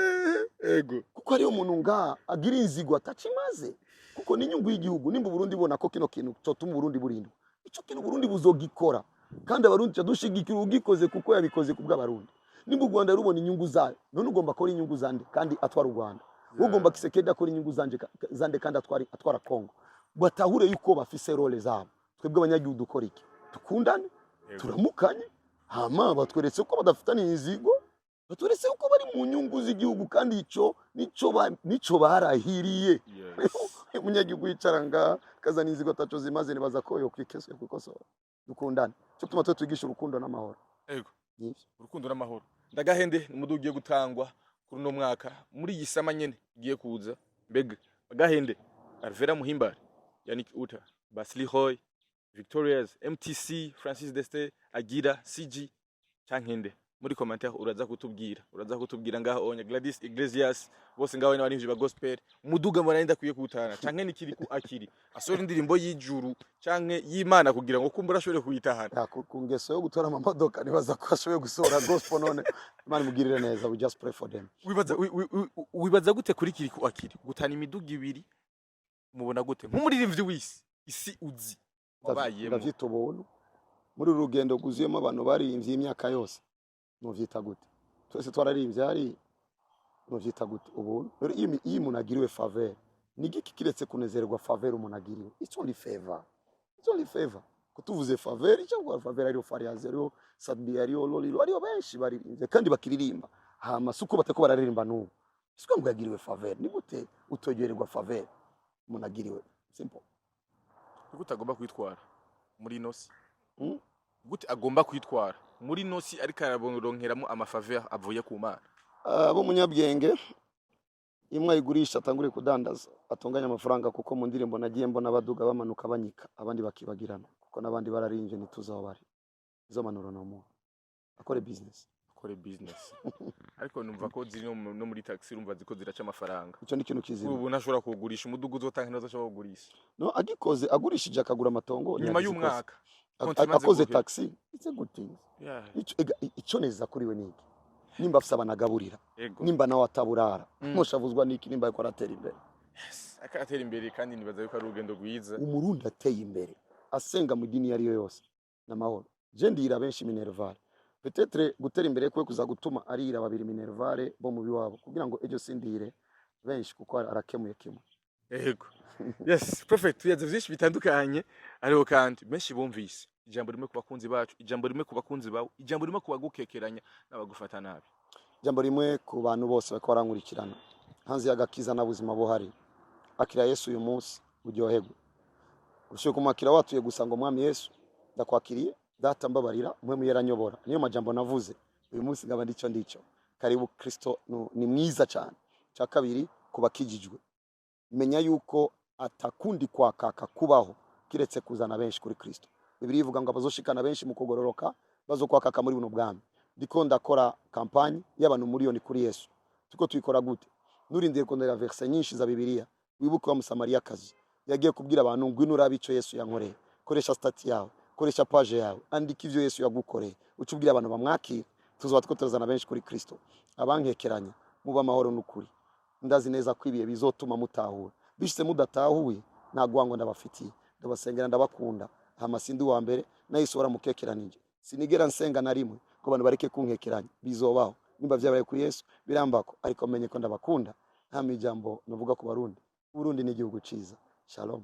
kuko hariyo umuntu ngaha agira inzigo atacimaze, kuko n'inyungu y'igihugu. Nimba Uburundi bubona ko kino kintu cotuma Uburundi burindwa, ico kintu Uburundi buzogikora, kandi Abarundi tuca dushigikira ugikoze kuko yabikoze kubw'Abarundi. Nimba u Rwanda rubona inyungu zayo, none ugomba akora inyungu zande kandi atwara u Rwanda? Ugomba Tshisekedi akora inyungu zanje zande kandi atwara Congo? Batahure yuko bafise rôle zabo. Twebwe abanyagihugu dukora iki? Dukundane, turamukanye. Hama batweretse ko badafitanye inzigo, batweretse ko bari mu nyungu z'igihugu, kandi ico nico barahiriye. Umunyagihugu yicara ngaha akazana inzigo ataco zimaze, nibaza ko yokwikosora. Dukundane, cyo gituma twe twigisha urukundo n'amahoro. Nivyo. Urukundo n'amahoro. Ndagahende ni umuduga ugiye gutangwa kuri uno mwaka, muri iyi sama nyene igiye kuza. Mbega bagahende Alvera Muhimbare, Yannick Uta, Basili Hoy, Victorious, MTC, Francis Deste, Agira CG cankende? Muri commentaire uraza kutubwira ngaho onya Gladys Iglesias, bose ngaho n'abarimvyi ba gospel. Umuduga mbona ndakwiye kuwutahana canke nikiri ku akiri asohora indirimbo y'ijuru canke y'Imana kugira ngo kumbura ashobore kuyitahana. Ya, ku ngeso yo gutora amamodoka, nibaza ko ashoboye gusohora gospel. None Imana imugirire neza, we just pray for them. Wibaza gute kuri kiri ku akiri gutana imiduga ibiri? Mubona gute nk'umuririmbyi w'isi isi uzi wabayemo? Ndavyita ubuntu. Muri uru rugendo rwuzuyemo abantu baririmbye imyaka yose, nuvyita gute? Twese twararimbye hari, nuvyita gute? Ubuntu. Rero iyo umuntu agiriwe faveur, ni igiki kiretse kunezererwa faveur umuntu agiriwe? It's only favor, it's only favor. Kutuvuze faveur, icyo kuvuga faveur, hariho Fariyazi, hariho Sadbi, hariho Lolilo, hariho benshi baririmbye kandi bakiririmba. Hama suko batako bararirimba n'ubu, siko ngo yagiriwe faveur. Ni gute utogererwa faveur umuntu agiriwe? Simple. Gute agomba kwitwara muri ino si? Mm? Gute agomba kwitwara muri ino si ariko araronkeramo ama faveur avuye ku Mana? Abo munyabwenge imwe ayigurisha, atangure kudandaza, atunganye amafaranga, kuko mu ndirimbo nagiye mbona baduga bamanuka banyika, abandi bakibagirana, kuko n'abandi bararimbye ntituzi aho bari. Izo manuro nomuha, akore business. Akore business, ariko numva ko ziri no muri taxi, urumva ziko ziraca amafaranga. Icyo ni ikintu kizima. Ubu ntashobora kugurisha umuduga uzotanga, ntazashobora kugurisha. No agikoze, agurishije akagura amatongo, Nyuma ntiyagize ikosa. y'umwaka konti imaze Akoze guhera. taxi, it's a good thing. Icyo neza kuri we ni iki? Nimba afise abanagaburira, nimba nawe ataburara, mushavuzwa niki nimba ariko aratera imbere? Yes, akatera imbere, kandi nibaza yuko ari urugendo rwiza. Umurundi ateye imbere, asenga mu idini iyo ari yo yose, n'amahoro. Je ndira benshi minerval. Peut-être gutera imbere kwe kuza gutuma arira babiri minerval bo mu biwabo, kugira ngo ejo sindire benshi, kuko arakemuye kimwe. Yego, yes prophet, tuyaze vyinshi bitandukanye, ariko kandi benshi bumvise. Ijambo rimwe ku bakunzi bacu, ijambo rimwe ku bakunzi bawe, ijambo rimwe ku bagukekeranya n'abagufata nabi. Ijambo rimwe ku bantu bose bariko barankurikirana: hanze y'agakiza na buzima buhari. Akira Yesu uyu munsi uryoherwe. Ushoboye kumwakira watuye gusa ngo: "Mwami Yesu, ndakwakiriye, Data mbabarira, mwe muyeranyobora." Niyo majambo navuze uyu munsi ngaba ndico ndico. Karibu Kristo, ni mwiza cyane. Cya kabiri, kubakijijwe, menya yuko atakundi kwakaka kubaho kiretse kuzana benshi kuri Kristo. Bibiliya ivuga ngo abazoshikana benshi mu kugororoka bazokwakaka muri buno bwami. Ndiko ndakora campagne y'abantu miliyoni kuri Yesu. Tuko tuyikora gute? Nurindiriye kondera verse nyinshi za Bibiliya, wibuke wa Musamariyakazi yagiye kubwira abantu: "Ngwino urabe ico Yesu yankoreye." Koresha statut yawe, koresha page yawe, andika ivyo Yesu yagukoreye, uce ubwira abantu bamwakira. Tuzoba two turazana benshi kuri Kristo. Abankekeranya, muba amahoro n'ukuri. Ndazi neza ko ibihe bizotuma mutahura. Bishitse mudatahuye, nta gwango ndabafitiye, ndabasengera, ndabakunda. Hama sindi uwa mbere na Yesu waramukekeranije. Sinigera nsenga na rimwe ngo abantu bareke kunkekeranya. Bizobaho. Nimba vyabaye kuri Yesu birambako, ariko menye ko ndabakunda. Hama ijambo navuga ku Barundi: Burundi ni igihugu ciza. Shalom.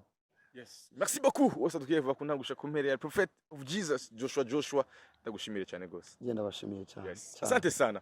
Yes, merci beaucoup. Wose tugiye kuva ku ntangusha ku mpere ya Prophet of Jesus Joshua. Joshua, ndagushimire cyane gose. Njye ndabashimiye cyane Yes. cyane. Asante sana.